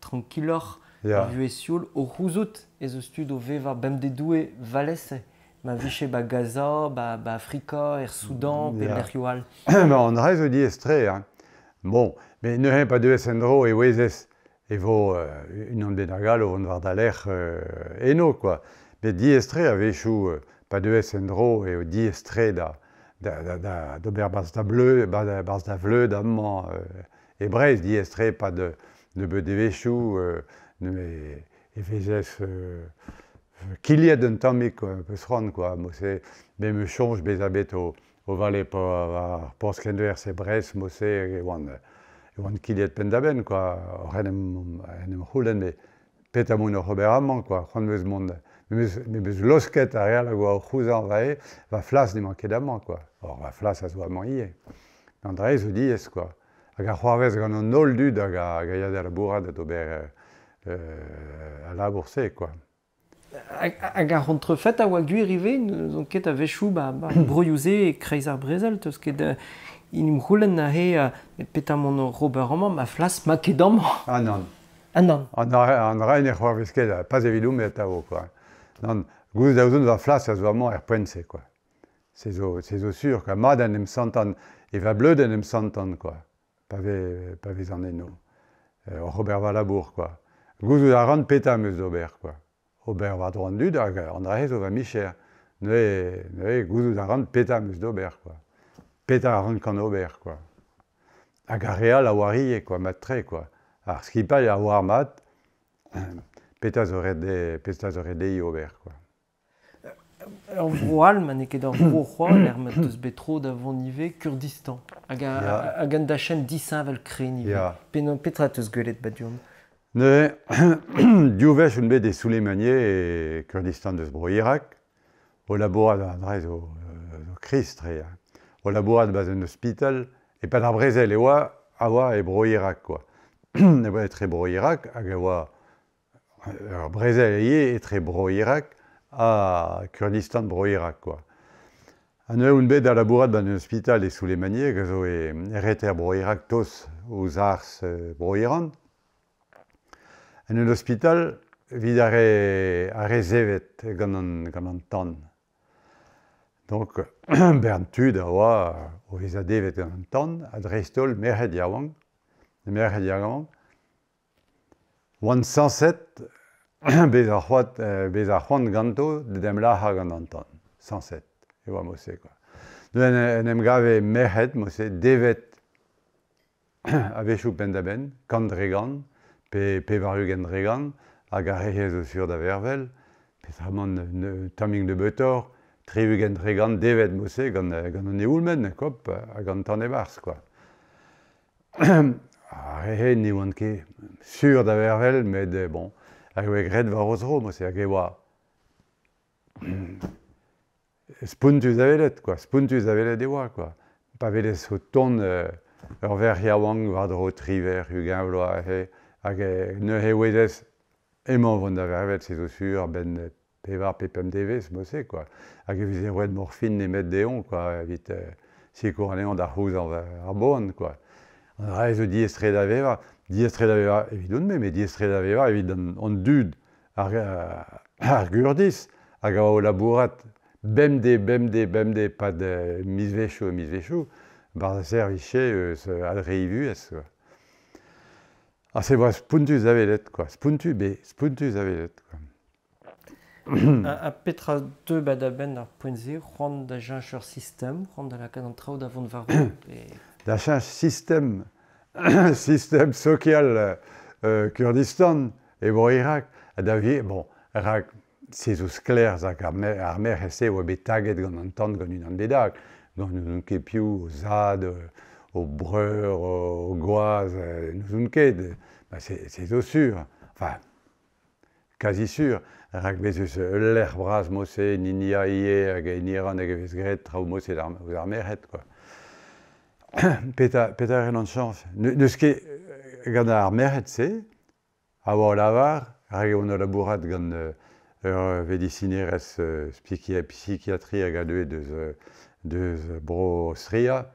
trankiloc'h, ur vuhez sioul, o c'houzout ez eus tud o vevañ bemdez-Doue valese, ma vije ba Gaza, ba Afrika, er Soudan pe lec'hioù all. An dra zo diaes-tre, hein. Bon, met neuze pa deuez en-dro e ouezez e vo unan bennak all o vont war da lerc'h eno kwa. Met diaes-tre a-wechoù pa deuez en-dro eo diaes-tre da d'ober barzh da bleu, barzh da vleud amañ e Breizh, diaes-tre 'pad nebeut devezhioù e vezez kilhet un tammig peus c'hoant kwa. Mod-se me 'm eus soñj bezañ bet o vale war ar porzh-kenwerzh e Brest mod-se e oan kilhet penn-da-benn kwa, oc'h en em c'houlenn met petra emaon oc'h ober amañ kwa, c'hoant 'm eus mont, me 'm eus laosket ar re all a oa o c'houzañv aze, va flas n'emañ ket amañ kwa, or va flas a zo amañ ivez. An dra-se zo diaes kwa. Hag a c'hoarvez gant an holl dud hag a ya da labourat d'ober al labour-se kwa. Hag ar c'hontrefed a oa gwir ivez, n'ouzon ket a-wechoù ba broioù-se e-kreiz ar brezel, 'teus ket en em c'houlenn aze petra mont oc'h ober amañ, ma flas 'ma ket amañ. Ah nann. Ah nann. An dra ne c'hoarvez ket, pas evidomp met atav quoi. Nann, gouzout a ouzon va flas a zo amañ er poent-se quoi. Se zo sur quoi. Mat en em santan, e va bleud en em santan quoi. Pa vezan eno. Oc'h ober va labour quoi. Gouzout a ran petra am eus d'ober quoi. Ober war-dro an dud hag an dra-se zo va micher. Neuze gouzout a ran petra am eus d'ober quoi. Petra a rankan ober quoi. Hag ar re all a oar ivez quoi, mat-tre quoi. Ar skipailh a oar mat petra zo ret dezhi ober quoi. Ur vro all, ma n'eo ket ur vro c'hoazh, lec'h ma teus bet tro da vont ivez, Kurdistan. Hag un dachenn disheñvel-krenn ivez. Petra teus gwelet ba du-hont? Neuze, div wech on bet e Souleymaniye, e Kurdistan deus Bro-Irak, o labourat an dra zo kriz-tre. O labourat 'barzh un ospital, e-pad ar brezel e oa, a oa e Bro-Irak quoi. E oa etre Bro-Irak hag e oa ur brezel ivez etre Bro-Irak ha Kurdistan Bro-Irak quoi. Ha neuze on bet da labourat 'ba un ospital e Souleymaniye hag a zo e reter Bro-Irak tost ouzh harz Bro-Iran. En un ospital evit ar re zevet gant an tan. Donc bern tud a oa o vezañ devet gant an tan, ha dreist-holl merc'hed yaouank. Oant sañset bezañ c'hoant ganto d'en em lazhañ gant an tan. Sañset e oa mod-se quoi. Neuze en em gave merc'hed mod-se devet a-wechoù penn-da-benn, 100% pe 80% hag ar re-se zo sur da vervel, peotramant un tammig nebeutoc'h, 60% devet mod-se gant an eoul-maen kop hag an tan e-barzh quoi. Ar re-se ne oant ket sur da vervel, met bon, hag e oa graet war o zro mod-se, hag e oa spontus da welet quoi, spontus da welet e oa quoi. Pa welez o tont ur verc'h yaouank war-dro 28, 20 vloaz aze, hag neuze e ouezez emañ o vont da vervel, se zo sur, a-benn pevar pe pemp devezh mod-se quoi. Hag e veze roet morfin nemet dezhañ quoi, evit sikour anezhañ da c'houzañv ar boan quoi. An dra-se zo diaes-tre da vevañ, diaes-tre da vevañ evidon-me, met diaes-tre da vevañ evit an dud, ar Gurdiz hag a oa o labourat bemdez, bemdez, bemdez 'pad mizvezhioù ha mizvezhioù, 'barzh ar servij-se eus al re vuhez quoi. Ha se oa spontus da welet quoi, spontus, bet spontus da welet quoi. Ha petra deu ba da benn ar poent-se, c'hoant da cheñch ur sistem, c'hoant da lakaat an traoù da vont war-raok Da cheñch sistem, sistem sokial Kurdistan e Bro-Irak, ha da bon, rak se zo sklaer rak ar merc'hed-se a oa bet taget gant an tan gant unan bennak. gant n'ouzon ket piv, o zad, o breur, o gwaz, n'ouzon ket. Ba se zo sur. Enfin, kazi sur. Rak bez eus ul lec'h bras mod-se, en India ivez, hag en Iran hag e vez graet traoù mod-se ouzh ar merc'hed, quoi. Petra, petra a ran chañs? N'eus ket gant ar merc'hed-se, a oa o lavar, rak e oan o labourat gant ur vedisinerez psychiatrie hag a deue deus Bro-Aostria,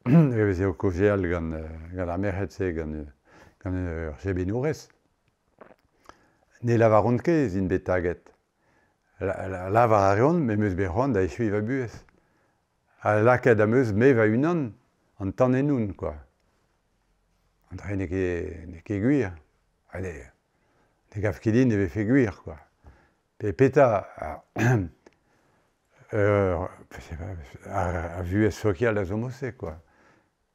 e veze o kaozeal gant ar merc'hed-se, gant ur jebenourez. Ne lavaront ket ez int bet taget. Lavar a reont me 'm eus bet c'hoant da echuiñ va buhez. Ha lakaet am eus me va-unan an tan ennon, quoi. An dra n'eo ket gwir. Allez, ne gav ket din e vefe gwir, quoi. Pe petra ar vuhez sokial a zo mod-se, quoi.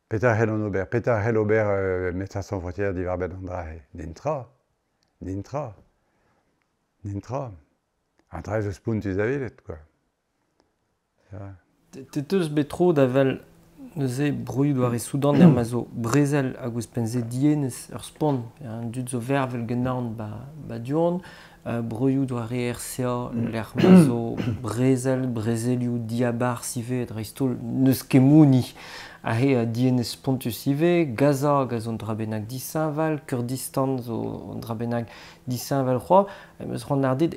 Petra c'hellont ober? Petra c'hell ober Médecins Sans Frontières diwar-benn an dra-se? Netra. Netra. Netra. An dra zo spontus da welet, quoi. Ya. Te teus bet tro da wel neuze broioù doare Soudan er ma zo brezel hag ouzhpenn-se dienez ur spont, an dud zo vervel ganeomp ba du-hont, broioù doare RCA lec'h ma zo brezel, brezelioù diabarzh ivez dreist-holl, n'eus ket mouni aze dienez spontus ivez, Gaza hag a zo un dra bennak disheñvel, Kurdistan zo un dra bennak disheñvel c'hoazh, em eus c'hoant dit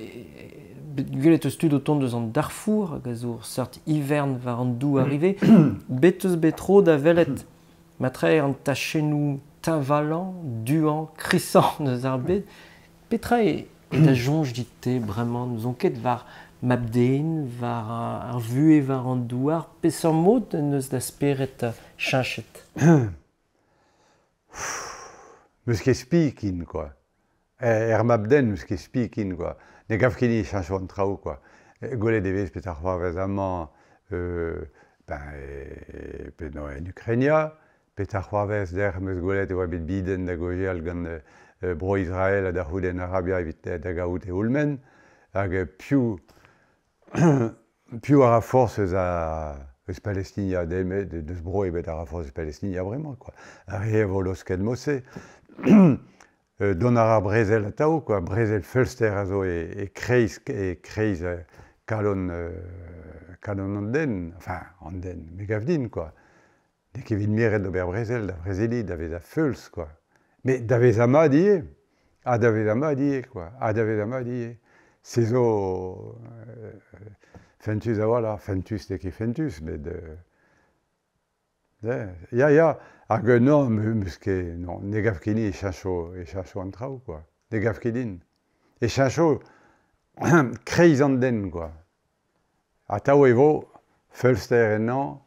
gwelet eus tud o tont eus an Darfour hag a zo ur seurt ivern war an douar ivez. Bet eus bet tro da welet matre an tachennoù teñvalañ, duañ, krisañ eus ar bed. Petra eo da soñj dit-te bremañ? N'ouzon ket war mab-den, war ar vuhez war an douar. Peseurt mod en deus da spered cheñchet? N'eus ket spi ken, quoi. Er mab-den n'eus ket spi ken, quoi. Ne gav ket din cheñcho an traoù, quoi. Gwelet e vez petra c'hoarvez amañ ben, en Ukrainia, petra c'hoarvez dec'h em eus gwelet e oa bet Biden da gaozeal gant Bro-Israel ha da c'houde en Arabia evit da gaout e oulmen. Hag piv piv a ra forzh eus eus Palestinia deus bro ebet a ra forzh eus Palestinia bremañ, quoi. Ar re a vo laosket mod-se. Dont a ra brezel atav, quoi. Brezel feulster a zo e-kreiz kalon kalon an den, enfin an den, me gav din, quoi. N'eo ket evit miret d'ober brezel, da vrezeliñ, da vezañ feuls, quoi. Met da vezañ mat ivez, ha da vezañ mat ivez, quoi, ha da vezañ mat ivez. Se zo fentus a-walc'h, fentus n'eo ket fentus, met ya, ya, hag non, meus ket, non, ne gav ket din e cheñcho an traoù, quoi. Ne gav ket din. E cheñcho kreiz an den, quoi. Atav e vo feulster ennañ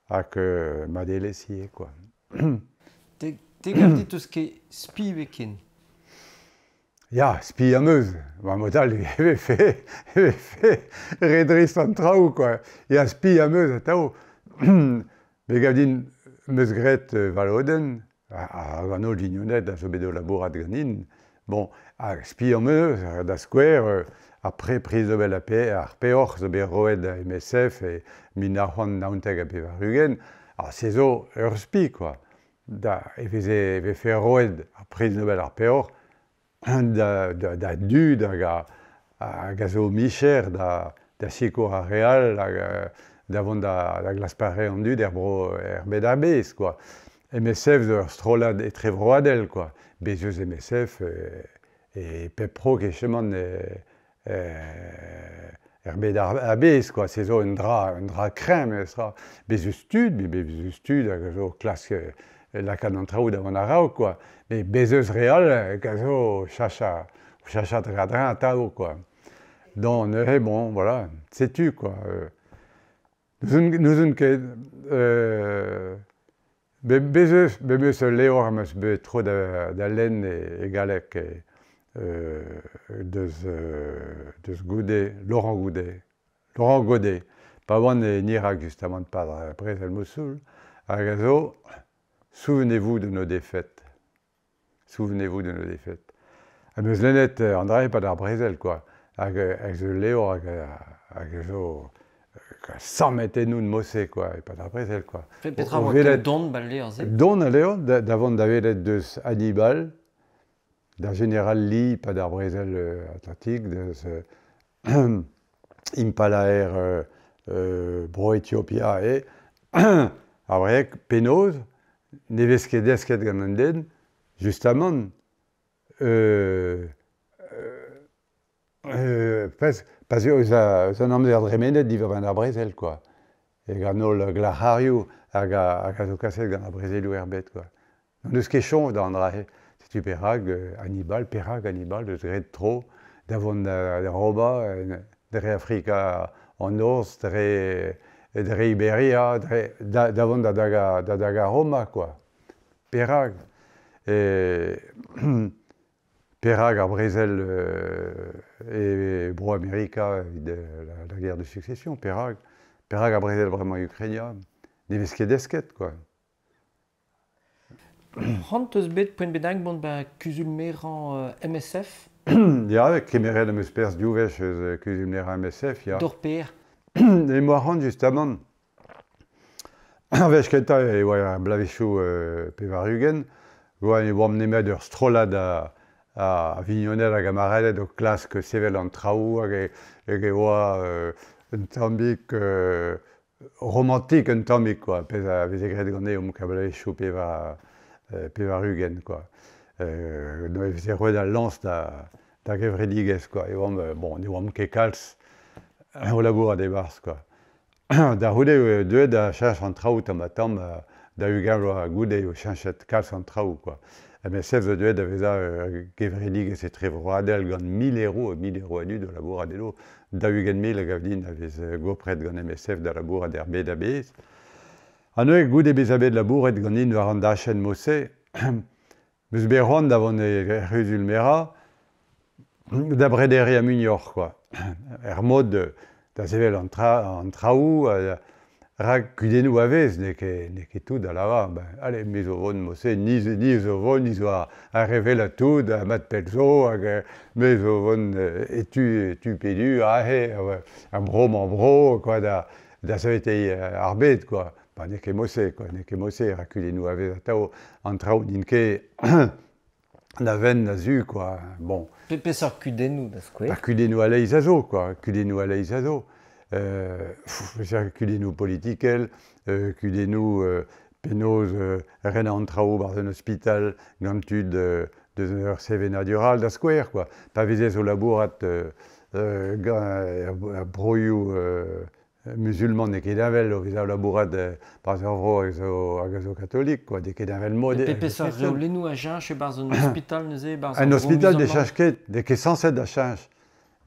hag madelezh ivez, quoi. Te gav dit eus ket spi ken? Ya, spi am eus. Ba mod all e vefe re drist an traoù, quoi. Ya, spi am eus atav. Me gav din 'm eus graet va lodenn, hag an holl vignoned a zo bet o labourat ganin. Bon, hag spi am eus, da skouer, ar Priz Nobel ar peoc'h zo bet roet da MSF e 1999, ha se zo ur spi, quoi. Da e veze e vefe roet ar Priz Nobel ar peoc'h da dud hag a zo micher da sikour ar re all hag da vont da glask pare an dud er bro er bed a-bezh, quoi. MSF zo ur strollad etrevroadel, quoi. Bez eus MSF e pep bro kechemant er bed a-bezh, quoi. Se zo un dra kreñv memestra. Bez eus tud, bez eus tud hag a zo klask lakaat an traoù da vont a-raok, quoi. Met bez eus re all hag a zo chachañ dre a-dreñv atav, quoi. Donc neuze, bon, voilà, setu, quoi. N'ouzon ket bez eus bez eus ul levr am eus bet tro da lenn e galleg deus Goudet, Laurent Goudet, Laurent Godet, pa oan en Irak justement par brezel Mossoul, hag a zo Souvenez-vous de nos défaites. Souvenez-vous de nos défaites. Am eus lennet an dra e-pad ar brezel, quoi. Hag zo levr hag a zo Sammet ennoun mose, quoi, e-pad ar brezel, quoi. Petra oa ken don ba'l levr-se? Don al levr, da vont da welet deus Hannibal, da jeneral Lee e-pad ar brezel Atlantik, deus impalaer Bro-Etiopia e ar wreg penaos ne vez ket desket gant an den, justamant, pa'z eo eus an amzer dremenet diwar-benn ar brezel, quoi. E gant holl glac'harioù hag a zo kaset gant ar brezelioù er bed, quoi. N'hon eus ket soñj d'an dra-se. Setu perak Hannibal, perak Hannibal deus graet tro da vont da Roma, dre Afrika an Norzh, dre Iberia, dre, da vont da dagañ Roma, quoi. Perak? Perak ar brezel e Bro-Amerika evit la guerre de succession? Perak? Perak ar brezel bremañ Ukraina? Ne vez ket desket, quoi. C'hoant eus bet poent bennak mont ba kuzul-merañ MSF? Ya, kemeret am eus perzh div wech eus kuzul-merañ MSF, ya. D'hor per? E moa c'hoant justamant. Ar wech kentañ e oa ar bloavezhioù 80, oa ne oamp nemet ur strollad a vignoned hag amaredet o klask sevel an traoù hag e oa un tammig romantik un tammig quoi, pezh a veze graet ganeomp bloavezhioù 80 quoi. E veze roet al lañs da gevredigezh quoi. E oamp, bon, ne oamp ket kalz o labourat e-barzh quoi. Da c'houde eo deuet da cheñch an traoù tamm-ha-tamm, da 20 vloaz goude eo cheñchet kalz an traoù quoi. MSF zo deuet da vezañ ur gevredigezh etrevroadel gant 1000 euro, 1000 euro a dud o labourat eno, 40 000 a gav din a vez gopret gant MSF da labourat er bed a-bezh. Ha neuze goude bezañ bet labouret ganin war an dachenn mod-se, 'meus bet c'hoant da vont er c'huzul-merañ da brederiañ muioc'h quoi. Er mod da sevel an traoù, rak kudennoù a vez, n'eo ket tout da lavar, ben, allez, me zo vont mod-se, ni zo vont, ni zo ar re tout, ha mat pell zo, hag me zo vont e tu pe du, aze, ar bro-mañ bro, quoi, da saveteiñ ar bed, quoi. Ba, n'eo ket mod-se, quoi, n'eo ket mod-se, rak kudennoù a vez atav, an traoù n'int ket na wenn na zu, quoi. Bon. Peseurt kudennoù, da skouer? Ba, kudennoù a-leizh a zo, quoi, kudennoù a-leizh a zo. Kudennoù politikel, kudennoù penaos ren an traoù barzh un ospital gant tud deus ur sevenadur all da skouer, quoi. Pa vezez o labourat gant broioù musulman n'eo ket heñvel o vezañ o labourat barzh ur vro hag a zo katolik, quoi, n'eo ket heñvel mod. Peseurt reolennoù a cheñch e-barzh un ospital neuze? Un ospital ne cheñch ket, n'eo ket sañset da cheñch.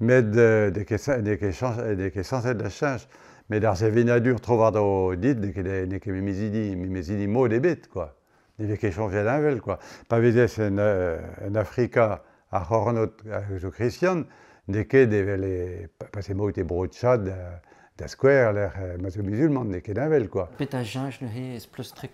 Met n'eo ket sañset da cheñch. Met ar sevenadur tro-war-dro dit n'eo ket memes hini mod ebet, quoi. Ne vez ket chañjet heñvel, quoi. Pa vezez en Afrika ar c'hornod hag zo kristian, n'eo ket evel pa emaout e Bro-Tchad da skouer lec'h ma zo musulman, n'eo ket heñvel, quoi. Petra cheñch neuze ez pleustrek?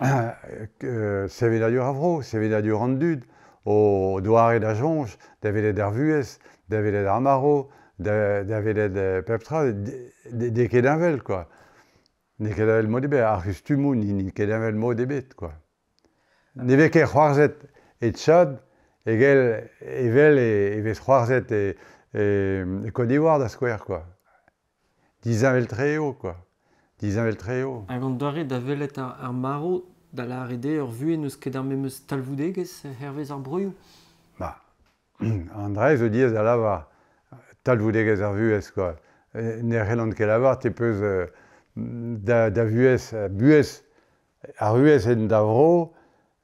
Sevenadur ar vro, sevenadur an dud, o doare da soñj, da welet ar vuhez, da welet ar marv, da welet pep tra, n'eo ket heñvel, quoi. N'eo ket heñvel mod ebet, ar c'hustumoù n'int ket heñvel mod ebet, quoi. Ne vez ket c'hoarzhet e Tchad evel e vez c'hoarzhet e Côte d'Ivoire da skouer, quoi. Disheñvel-tre eo, quoi. Disheñvel-tre eo. Hag an doare da welet ar marv, da lâret eo ur vuhez n'eus ket ar memes talvoudegezh hervez ar broioù? Ba, an dra zo diaes da lavar talvoudegezh ar vuhez, quoi. Ne c'hellan ket lavar te peus da vuhez, buhez, ar vuhez en da vro,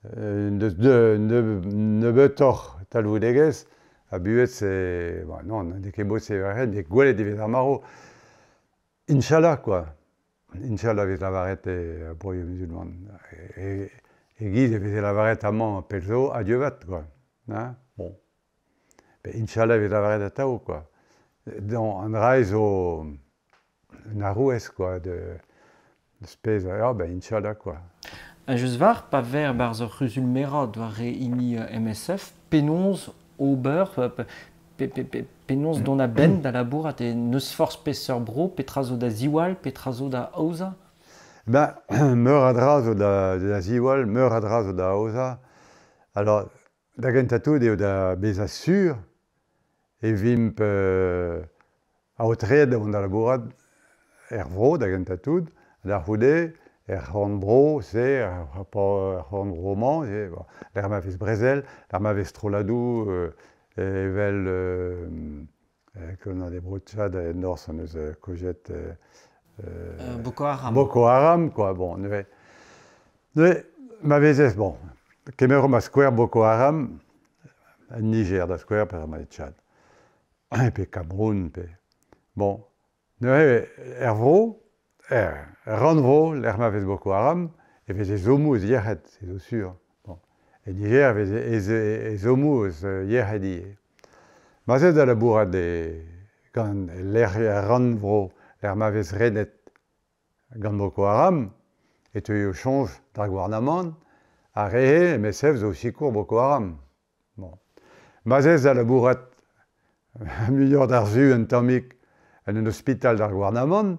deus nebeutoc'h talvoudegezh, ha buhez, bon, non, n'eo ket mod-se war-hed, n'eo gwelet e vez ar marv. Inch'Allah, quoi. Inch'Allah vez lavaret e broioù musulman. E-giz e veze lavaret amañ pell zo, adieu vat, quoi. Hein? Bon. Ben, Inch'Allah vez lavaret atav, quoi. Don, an dra zo un arouez, quoi, de spez, ah, ben, Inch'Allah, quoi. Ha just war, pa ver barzh ur c'huzul-merañ doare hini MSF, penaos ober, Penaos dont a-benn da labourat e n'eus forzh peseurt bro, petra zo da ziwall, petra zo da aozañ? Ben, meur a dra zo da ziwall, meur a dra zo da aozañ. Alors, da gentañ tout eo da bezañ sur e vimp aotreet da vont da labourat er vro da gentañ tout, da c'houde er c'horn-bro-se, er c'horn-bro-mañ, lec'h ma vez brezel, lec'h ma vez strolladoù evel gant e Bro-Tchad en norzh hon eus kojet Boko Haram. Boko Haram, quoi, bon, neuze. Neuze, ma vezez, bon, kemeromp a skouer Boko Haram, en Niger da skouer, pe e Tchad, pe Cameroun, pe... Bon, neuze, er vro, er rannvro, lec'h ma vez Boko Haram, e vez ezhommoù eus yec'hed, se zo sur. Bon. E Niger e vez ezhommoù eus yec'hed ivez. Ma 'z eo da labourat gant lec'h er rannvro lec'h ma vez renet gant Boko Haram e teuio soñj d'ar gouarnamant ar re-se MSF zo sikour Boko Haram. Bon. Ma 'z ez da labourat muioc'h d'ar su un tammig en un ospital d'ar gouarnamant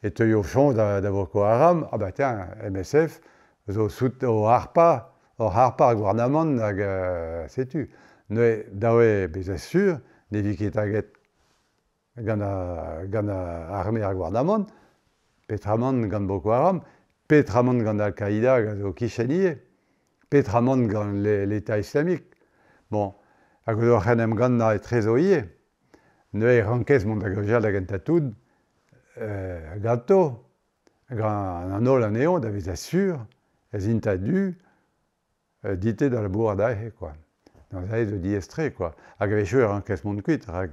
e teuio soñj da Boko Haram, ah bah tiens, MSF zo o harpañ oc'h harpañ ar gouarnamant hag setu. Neuze, dav eo bezañ sur ne vi ket taget gant gant arme ar gouarnamant, petramant gant Boko Haram, petramant gant Al-Qaïda hag a zo kichen ivez, petramant gant l'État islamique. Bon, hag oc'h en em gannañ etrezo ivez. Neuze e rankez mont da gaozeal da gentañ tout ganto, gant an holl anezho da vezañ sur ez int a-du dit-te da labourat aze, quoi. Neuze zo diaes-tre, quoi. Hag a-wechoù e rankez mont kuit, rak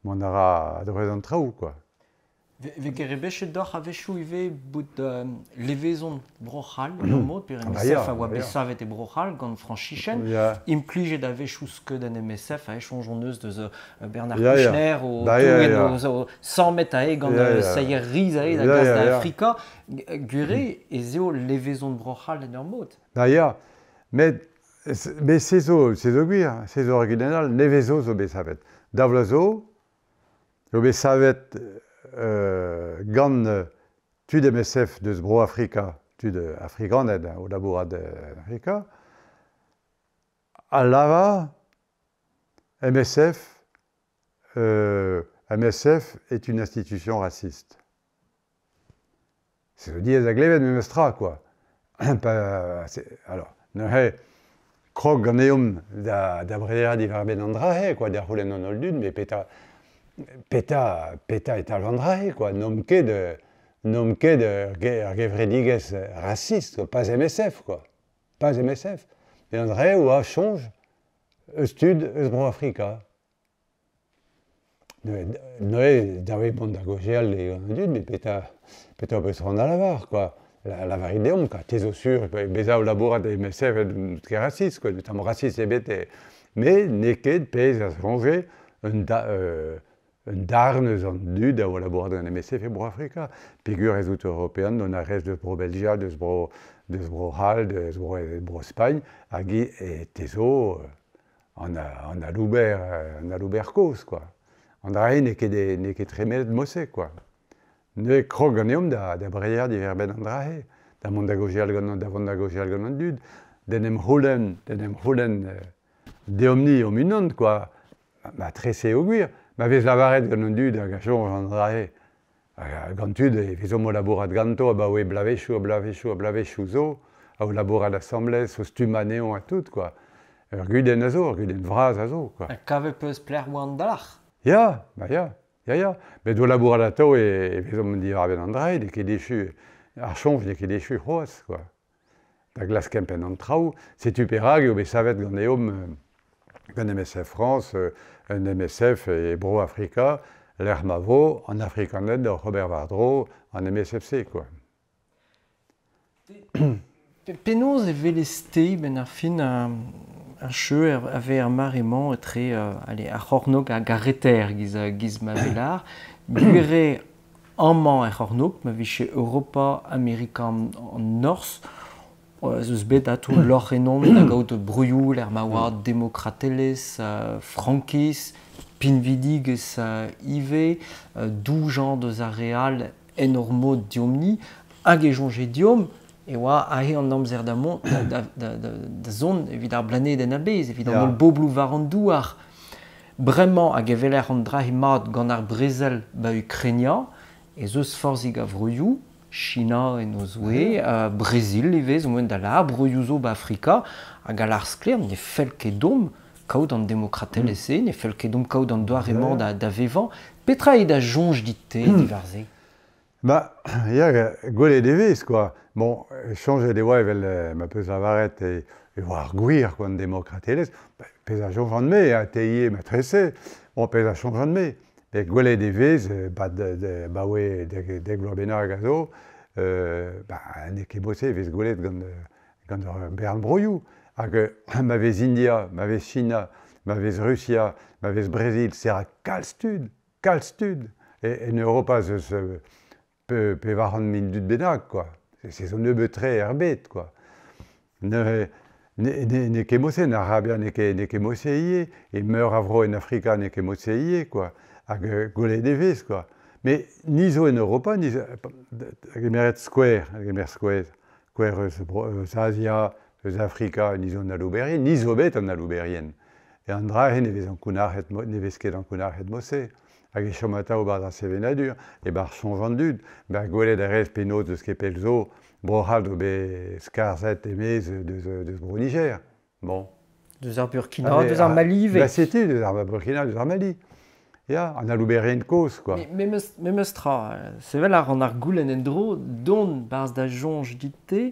mont a ra a-dreuz an traoù, quoi. Vez ket rebechet deoc'h a-wechoù ivez bout levezon Bro-C'hall ur mod, pe MSF a oa bet savet e Bro-C'hall gant Frañsichenn, implijet a-wechoù skeudenn MSF, a soñj hon eus deus Bernard Kouchner o tougen o sammet aze gant seier riz aze da gas da Afrika. Gwir eo ez eo levezon Bro-C'hall en ur mod. Ba ya, met met se zo, se zo gwir, se zo ur gudenn all, nevez zo zo bet savet. Daou vloaz zo, eo bet savet gant tud MSF deus Bro-Afrika, tud afrikaned o labourat en Afrika, a lavar MSF, MSF est une institution raciste. Se zo diaes da glevet memes tra, quoi. Alors, neuze, krog ganeomp da brederañ diwar-benn an dra-se, quoi, da c'houlenn an holl dud, met petra, petra, petra e talv an dra-se, quoi. N'omp ket, n'omp ket ur gevredigezh raciste, quoi, pas MSF, quoi. Pas MSF. Met an dra-se oa soñj eus tud eus Bro-Afrika. Neuze, dav eo mont da gaozeal gant an dud, met petra, petra ho peus c'hoant da lavar, quoi. Lavarit deomp, quoi. Te zo sur, bezañ o labourat e MSF n'out ket raciste, quoi. Tamm raciste ebet. Met n'eo ket pezh a soñje un, da, un darn eus an dud a oa labourat gant MSF e Bro-Afrika. Peogwir ez out european, dont a rez deus Bro-Belgia, deus Bro, deus Bro-C'hall, deus Bro, Bro-Spagn, hag e te zo an, an alouber, an alouber kozh, quoi. An dra-se n'eo ket, n'eo ket tremenet mod-se, quoi. Neuze krog ganeomp da brederañ diwar-benn an dra-se, da mont da gaozeal gant da vont da gaozeal gant an dud, d'en em c'houlenn, d'en em c'houlenn deomp-ni hom-unan, quoi. Ma trese eo gwir, ma vez lavaret gant an dud hag a soñj an dra-se, hag gant tud e vezomp o labourat ganto abaoe bloavezhioù ha bloavezhioù ha bloavezhioù zo, o labourat asambles, o stummañ anezhañ ha tout, quoi. Ur gudenn a zo, ur gudenn vras a zo, quoi. Ha kavet 'peus pelec'h oa an dalc'h? Ya, ba ya, ya, ya. Met o labourat atav e vezomp diwar-benn an dra-se, n'eo ket echu, ar soñj n'eo ket echu c'hoazh, quoi. Da glask kempenn an traoù. Setu perak eo bet savet ganeomp gant MSF France, un MSF e Bro-Afrika, lec'h ma vo an Afrikaned oc'h ober war-dro an MSF-se, quoi. Penaos e welez-te benn ar fin ar cheu a vez ar mare-mañ etre allez, ar c'hornôg hag ar reter giz, giz ma velar. Gwir eo amañ er c'hornôg, ma vije Europa, Amerika an Norzh, Ez eus bet atô lorc'h ennon da gaout broioù lec'h ma oa demokratelezh, frankiz, pinvidigezh ivez, doujañ deus ar re all en hor mod deomp-ni, hag e soñje deomp e oa aze an amzer da mont da zont evit ar blanedenn a-bezh, evit an holl bobloù war an douar. Bremañ hag e weler an dra-se mat gant ar brezel ba Ukraina, ez eus forzhig a vroioù, China en o zouez, Brazil ivez, zo moaien da lâr, broioù zo ba Afrika, hag a lâr sklaer ne fell ket deomp kaout an demokratelezh-se, ne fell ket deomp kaout an doare-mañ da vevañ. Petra eo da soñj dit-te diwar-se? Ba, ya, gwelet e vez, quoi. Bon, soñjet e oa evel ma peus lavaret e oa ar gwir, quoi, an demokratelezh. Pezh a soñjan-me, ha te ivez matrese, bon, pezh a soñjan-me. Met gwelet e vez, 'baoe dek vloaz bennak a zo, ba, n'eo ket mod-se e vez gwelet gant ur bern broioù. Hag ma vez India, ma vez China, ma vez Rusia, ma vez Brazil, se ra kalz tud. Kalz tud en Europa ez eus 400 000 dud bennak, quoi. Se zo nebeut-tre er bed, quoi. Neuze n'eo ket mod-se, en Arabia n'eo ket mod-se ivez, e meur a vro en Afrika n'eo ket mod-se ivez, quoi. Hag gwelet e vez, quoi. Met ni zo en Europa, ni zo, gemeret skouer, gemer skouer, skouer eus Azia, eus Afrika, ni zo an alouberien, ni zo bet an alouberien. E an dra-se ne vez ankounac'het, ne vez ket ankounac'het mod-se. Hag e chom atav 'barzh ar sevenadur, e-barzh soñj an dud. Ba gwelet a rez penaos deus ket pell zo, Bro-C'hall zo bet skarzhet e-maez deus Bro-Niger. Bon. Deus ar Burkina, deus ar Mali ivez. Ba setu, deus ar Burkina, deus ar Mali. Ya, an alouberien kozh, quoi. Memes tra, sevel a ran ar goulenn en-dro, dont 'barzh da soñj dit-te,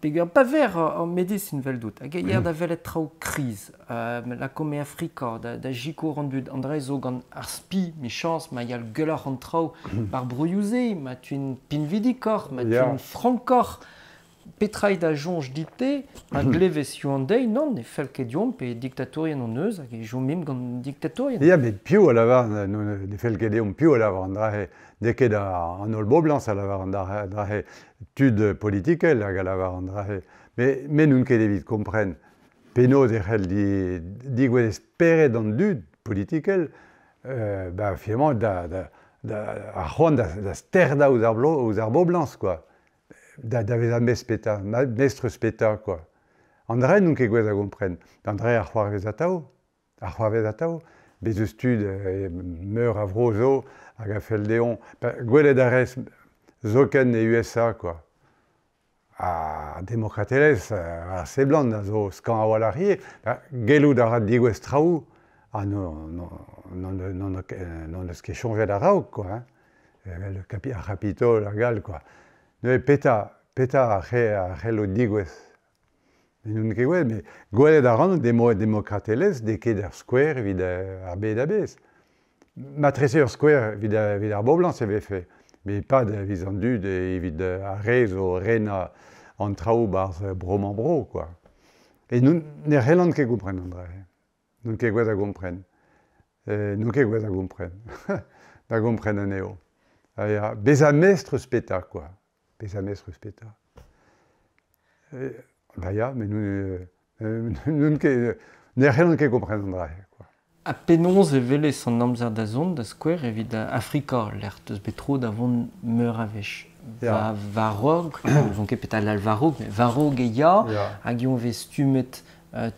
Peger pa ver ur medisin 'veldout, hag e yer da welet traoù kriz, lakaomp e Afrika, da sikour an dud. An dra zo gant ar spi, 'michañs, ma yal gwelloc'h an traoù bar broioù-se, ma tuint pinvidikoc'h, ma tuint frankoc'h. Petra eo da soñj dit-te pa glevez hiziv an deiz? Nann, ne fell ket deomp pe diktatourien hon eus hag e chomimp gant diktatourien. Ya, met piv a lavar ne fell ket deomp, piv a lavar an dra-se? N'eo ket an holl boblañs a lavar an dra-se. Tud politikel hag a lavar an dra-se. Met me n'on ket evit kompren penaos e c'hell degouezh spered an dud politikel ba finalement da ar c'hoant da sterdañ ouzh ar boblañs quoi. Da vezañ mestr mestr eus petra quoi. An dra n'on ket gouest da gompren. An dra a c'hoarvez atav. A c'hoarvez atav. Bez eus tud meur a vro zo hag a fell dezhañ gwelet a rez zoken e USA quoi. Ha demokratelezh a seblant a zo skañv a-walc'h ivez. Gellout a ra degouezh traoù ha n'hon eus ket soñjet a-raok quoi hein. Evel ar C'hapitol hag all quoi. Neuze petra a c'hello degouezh? N'on ket gwelet, met gwelet a ran demokratelezh n'eo ket ur skouer evit ar bed a-bezh. Matrese ur skouer evit ar boblañs e vefe, met pas evit an dud, evit ar re zo renañ an traoù 'barzh bro-mañ-bro quoi. E ne c'hellan ket kompren an dra-se. N'on ket gouest da gompren. N'on ket gouest da gompren. Da gompren anezho. Ya, bezañ mestr eus petra quoi. Bezañ mestr eus petra. Ba ya, met n'on ket, ne c'hellan ket kompren an dra-se quoi. Ha penaos e welez an amzer da zont, da skouer, evit Afrika, lec'h teus bet tro da vont meur a wech? War-raok, n'ouzon ket petra lâr war-raok, met war-raok e ya, hag eñ vez stummet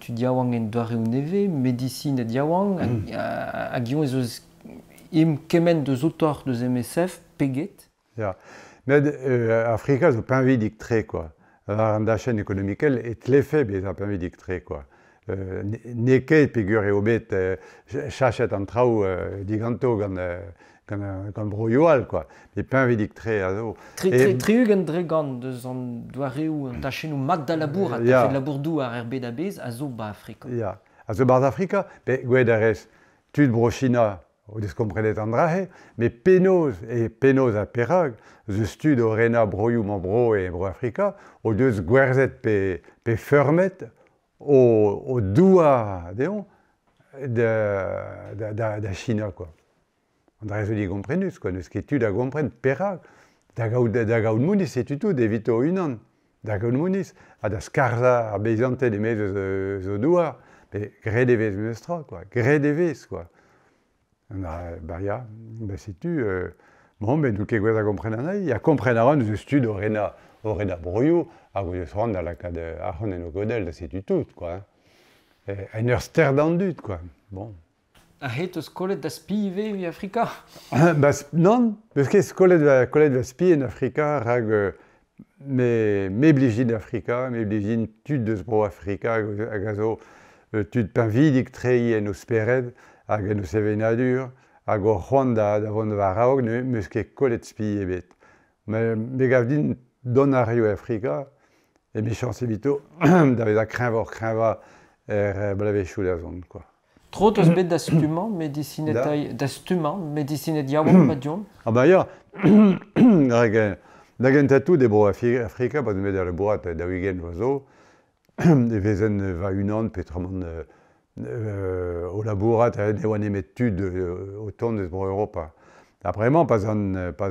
tud yaouank en doareoù nevez, medisined yaouank, hag eñ ez eus kement deus outoc'h deus MSF pe get? Ya, met Afrika zo pinvidik-tre quoi. War an dachenn ekonomikel e tlefe bezañ pinvidik-tre quoi. N'eo ket peogwir eo bet chachet an traoù diganto gant broioù all quoi. Met pinvidik-tre a zo. 60 dre gant deus an doareoù, an tachennoù mat da labourat, da fet labour-douar er bed a-bezh, a zo ba Afrika. Ya, a zo 'barzh Afrika, pe gwelet a rez tud Bro-China o deus komprenet an dra-se, met penaos e penaos ha perak ez eus tud o renañ broioù-mañ-bro e Bro-Afrika o deus gwerzhet pe feurmet o douar dezhañ da China quoi. An dra zo digomprenus quoi, n'eus ket tu da gompren perak. Da gaout mouniz setu tout evito o-unan. da gaout moneiz, ha da skarzhañ ar beizanted e-maez eus o douar, met graet e vez memes tra, quoi, graet e vez, quoi. Ba ya, ba setu, bon, met n'on ket gouest da gompren anezhi. Ya, kompren a ran ez eus tud o renañ, o renañ broioù hag o deus c'hoant da lakaat arc'hant en o godell, da setu tout, quoi. En ur ster d'an dud, quoi. Bon. A-hed eus kollet da spi ivez evit Afrika? Ba, nann, n'eus ket kollet va, kollet va spi en Afrika rak me, me blij din Afrika, me blij din tud eus bro Afrika hag a zo tud pinvidik-tre en o spered hag en o sevenadur hag o c'hoant da, da vont war-raok, ne meus ket kollet spi ebet. Me, me gav din dont a raio Afrika, emichañs evito da vezañ kreñvoc'h-kreñvañ er bloavezhioù da zont, quoi. Tro 'teus bet da stummañ medisined da stummañ medisined yaouank pa deomp? Ah bah ya, rak da gentañ tout e bro Afrika, pa 'z bet da labourat 40 vloaz zo, e vezen va-unan peotramant o labourat ne oa nemet tud o tont eus bro Europa. Ha bremañ pa 'z an pa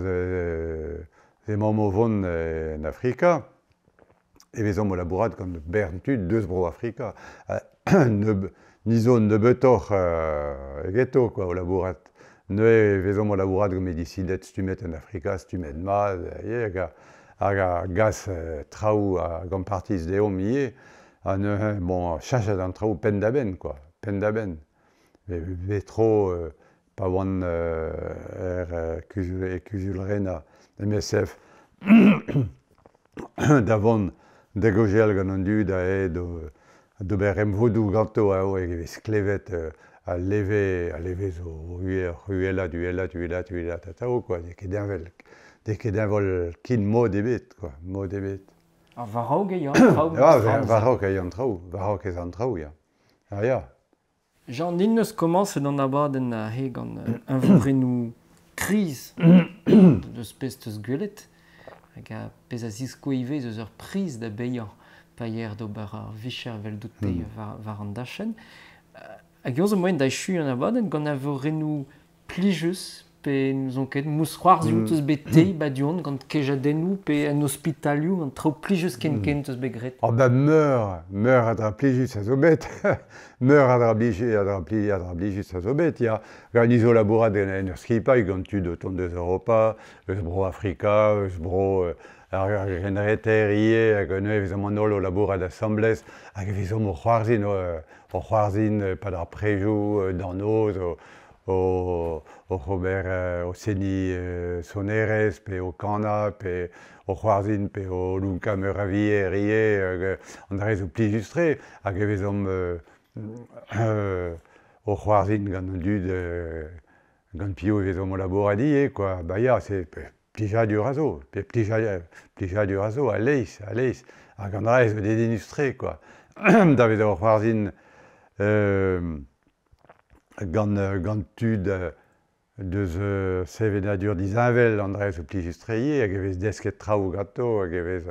emaomp o vont en Afrika, e vezomp o labourat gant bern tud deus bro Afrika. Ni zo nebeutoc'h egeto quoi, o labourat. Neuze e vezomp o labourat gant medisined stummet en Afrika, stummet mat, hag a, hag a gas traoù hag ampartiz deomp ivez. Ha neuze, bon, cheñchet an traoù penn-da-benn, quoi, penn-da-benn. Bep tro pa oan er kuzul, e kuzul-renañ MSF da vont da gaozeal gant an dud aet d'ober emvodoù ganto a e vez klevet al leve, al leve zo uhelat, uhelat, uhelat, uhelat atav, quoi. N'eo ket heñvel, n'eo ket heñvel ken mod ebet, quoi, mod ebet. Ha war-raok eo an traoù? Ah, war-raok eo an traoù, war-raok ez an traoù, ya. Ah ya. Jean, nin neus komañset an abadenn aze gant eñvorennoù kriz deus pezh 'teus gwelet hag a pezh a zisko ivez eus ur priz da baeañ pa yeer d'ober ar vicher eveldout-te war an dachenn. Hag eo zo moaien da echuiñ an abadenn gant eñvorennoù plijus pe n'ouzon ket mousc'hoarzhioù 'teus bet te ba du-hont gant kejadennoù pe en ospitalioù gant traoù plijus ken-ken 'teus bet graet? Ah ben meur, meur a dra plijus a zo bet. Meur a dra blij, a dra pli, a dra blijus a zo bet, ya. Gant ni zo labourat en ur skipailh gant tud o tont eus Europa, eus bro Afrika, eus bro ar Grenreter ivez, hag neuze e vezomp an holl o labourat asambles, hag e vezomp o c'hoarzhin, o c'hoarzhin pad ar prejoù, d'an noz, oc'h ober o seniñ sonerezh pe o kanañ pe o c'hoarzhin pe o lonkañ meur a vier ivez, hag an dra-se zo plijus-tre hag e vezomp o c'hoarzhin gant an dud gant piv e vezomp o labourat ivez, quoi. Ba ya, c'est plijadur a zo, pe plijadur a zo a-leizh, a-leizh. Hag an dra-se zo dedennus-tre, quoi. Da vezañ o c'hoarzhin gant, gant tud deus sevenadur disheñvel, an dra-se zo plijus-tre ivez, hag e vez desket traoù ganto, hag e vez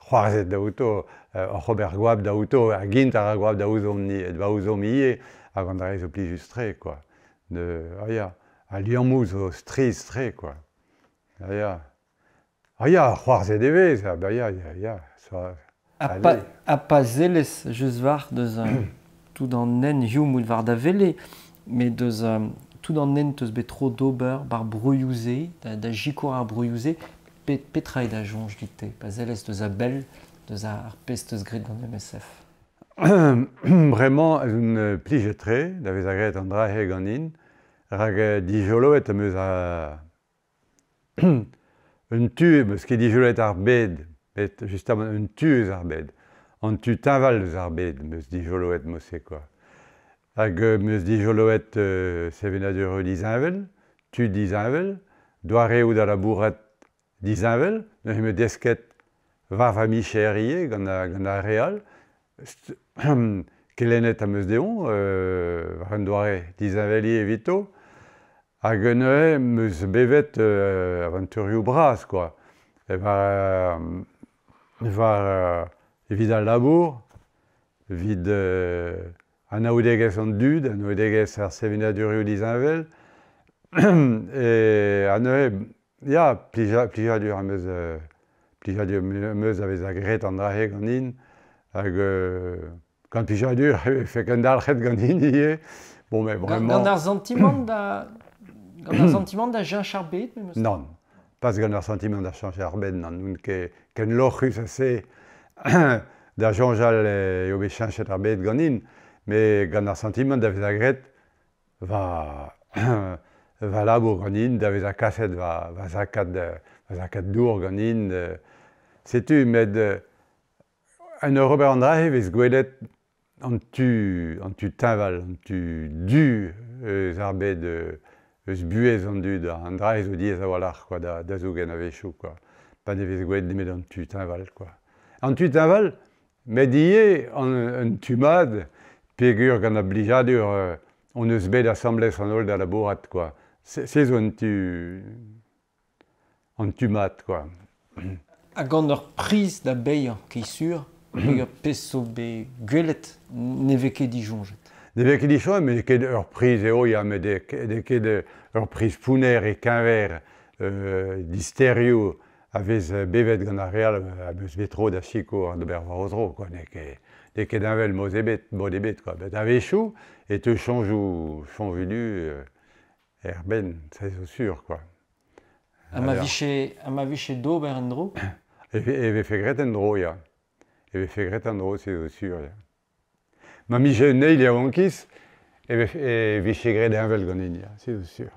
c'hoarzhet da outo, oc'h ober goap da outo, hag int a ra goap da ouzomp-ni, da ouzomp ivez, hag an dra-se zo plijus-tre, quoi. De, ah ya, al liammoù zo strizh-tre, quoi. Ah ya. Ah ya, c'hoarzhet e vez, ah bah ya, ya, ya, ça, Ha pa, ha pa sellez just war deus tout an hent hiziv mout war da wele, met deus tout an hent teus bet tro d'ober bar broioù-se, da, da sikour ar broioù-se, petra eo da soñj dit-te pa sellez deus a-bell deus ar pezh teus graet gant MSF? Bremañ ez on plijet-tre da vezañ graet an dra-se ganin, rak dijoloet am eus un tu em eus ket dijoloet ar bed, met justamant un tu eus ar bed, an tu teñval eus ar bed em eus dijoloet mod-se, quoi. Hag em eus dijoloet sevenadur disheñvel, tud disheñvel, doareoù da labourat disheñvel, neuze em eus desket war va micher ivez gant gant ar re all. Kelennet am eus dezhañ war un doare disheñvel ivez evito. Hag neuze em eus bevet avanturioù bras, quoi. War, war evit al labour, evit anaoudegezh an dud, anaoudegezh ar sevenadurioù disheñvel. Ha neuze, ya, plijadur am eus. Plijadur 'm eus da vezañ graet an dra-se ganin hag gant plijadur e vefe kendalc'het ganin ivez. Bon, mais Gant, gant bremañ... ar santimant da gant ar santimant da cheñch ar bed memes tra? Nann, pas gant ar santimant da cheñch ar bed, nann, n'on ket ken lorc'hus ha se da soñjal eo bet cheñchet ar bed ganin, met gant ar santimant da vezañ graet va va labour ganin, da vezañ kaset va va zakad va zakad dour ganin, setu met en ur ober an dra-se e vez gwelet an tu an tu teñval, an tu du eus ar bed eus buhez an dud, an dra-se zo diaes a-walc'h kwa da da zougen a-wechoù kwa, pa ne vez gwelet nemet an tu teñval kwa. An tu teñval met ivez an tu mat peogwir gant ar blijadur hon eus bet asambles an holl da labourat kwa. Se zo an tu an tu mat kwa. Ha gant ur priz da baeañ, ket sur, peogwir pezh zo bet gwelet ne vez ket disoñjet. Ne vez ket disoñjet, met n'eo ket ur priz eo ya, met n'eo ket ur priz pounner e-keñver disterioù a vez bevet gant ar re all a 'meus bet tro da sikour d'ober war o zro kwa, n'eo ket n'eo ket heñvel mod ebet mod ebet kwa. Met a-wechoù e teu soñjoù soñjoù du er benn, se zo sur kwa. Ha ma vije ha ma vije d'ober en-dro? E vefe graet en-dro ya. E vefe graet en-dro, se zo sur ya. Ma 'mije un eil yaouankiz e vefe e vije graet heñvel ganin ya, se zo sur.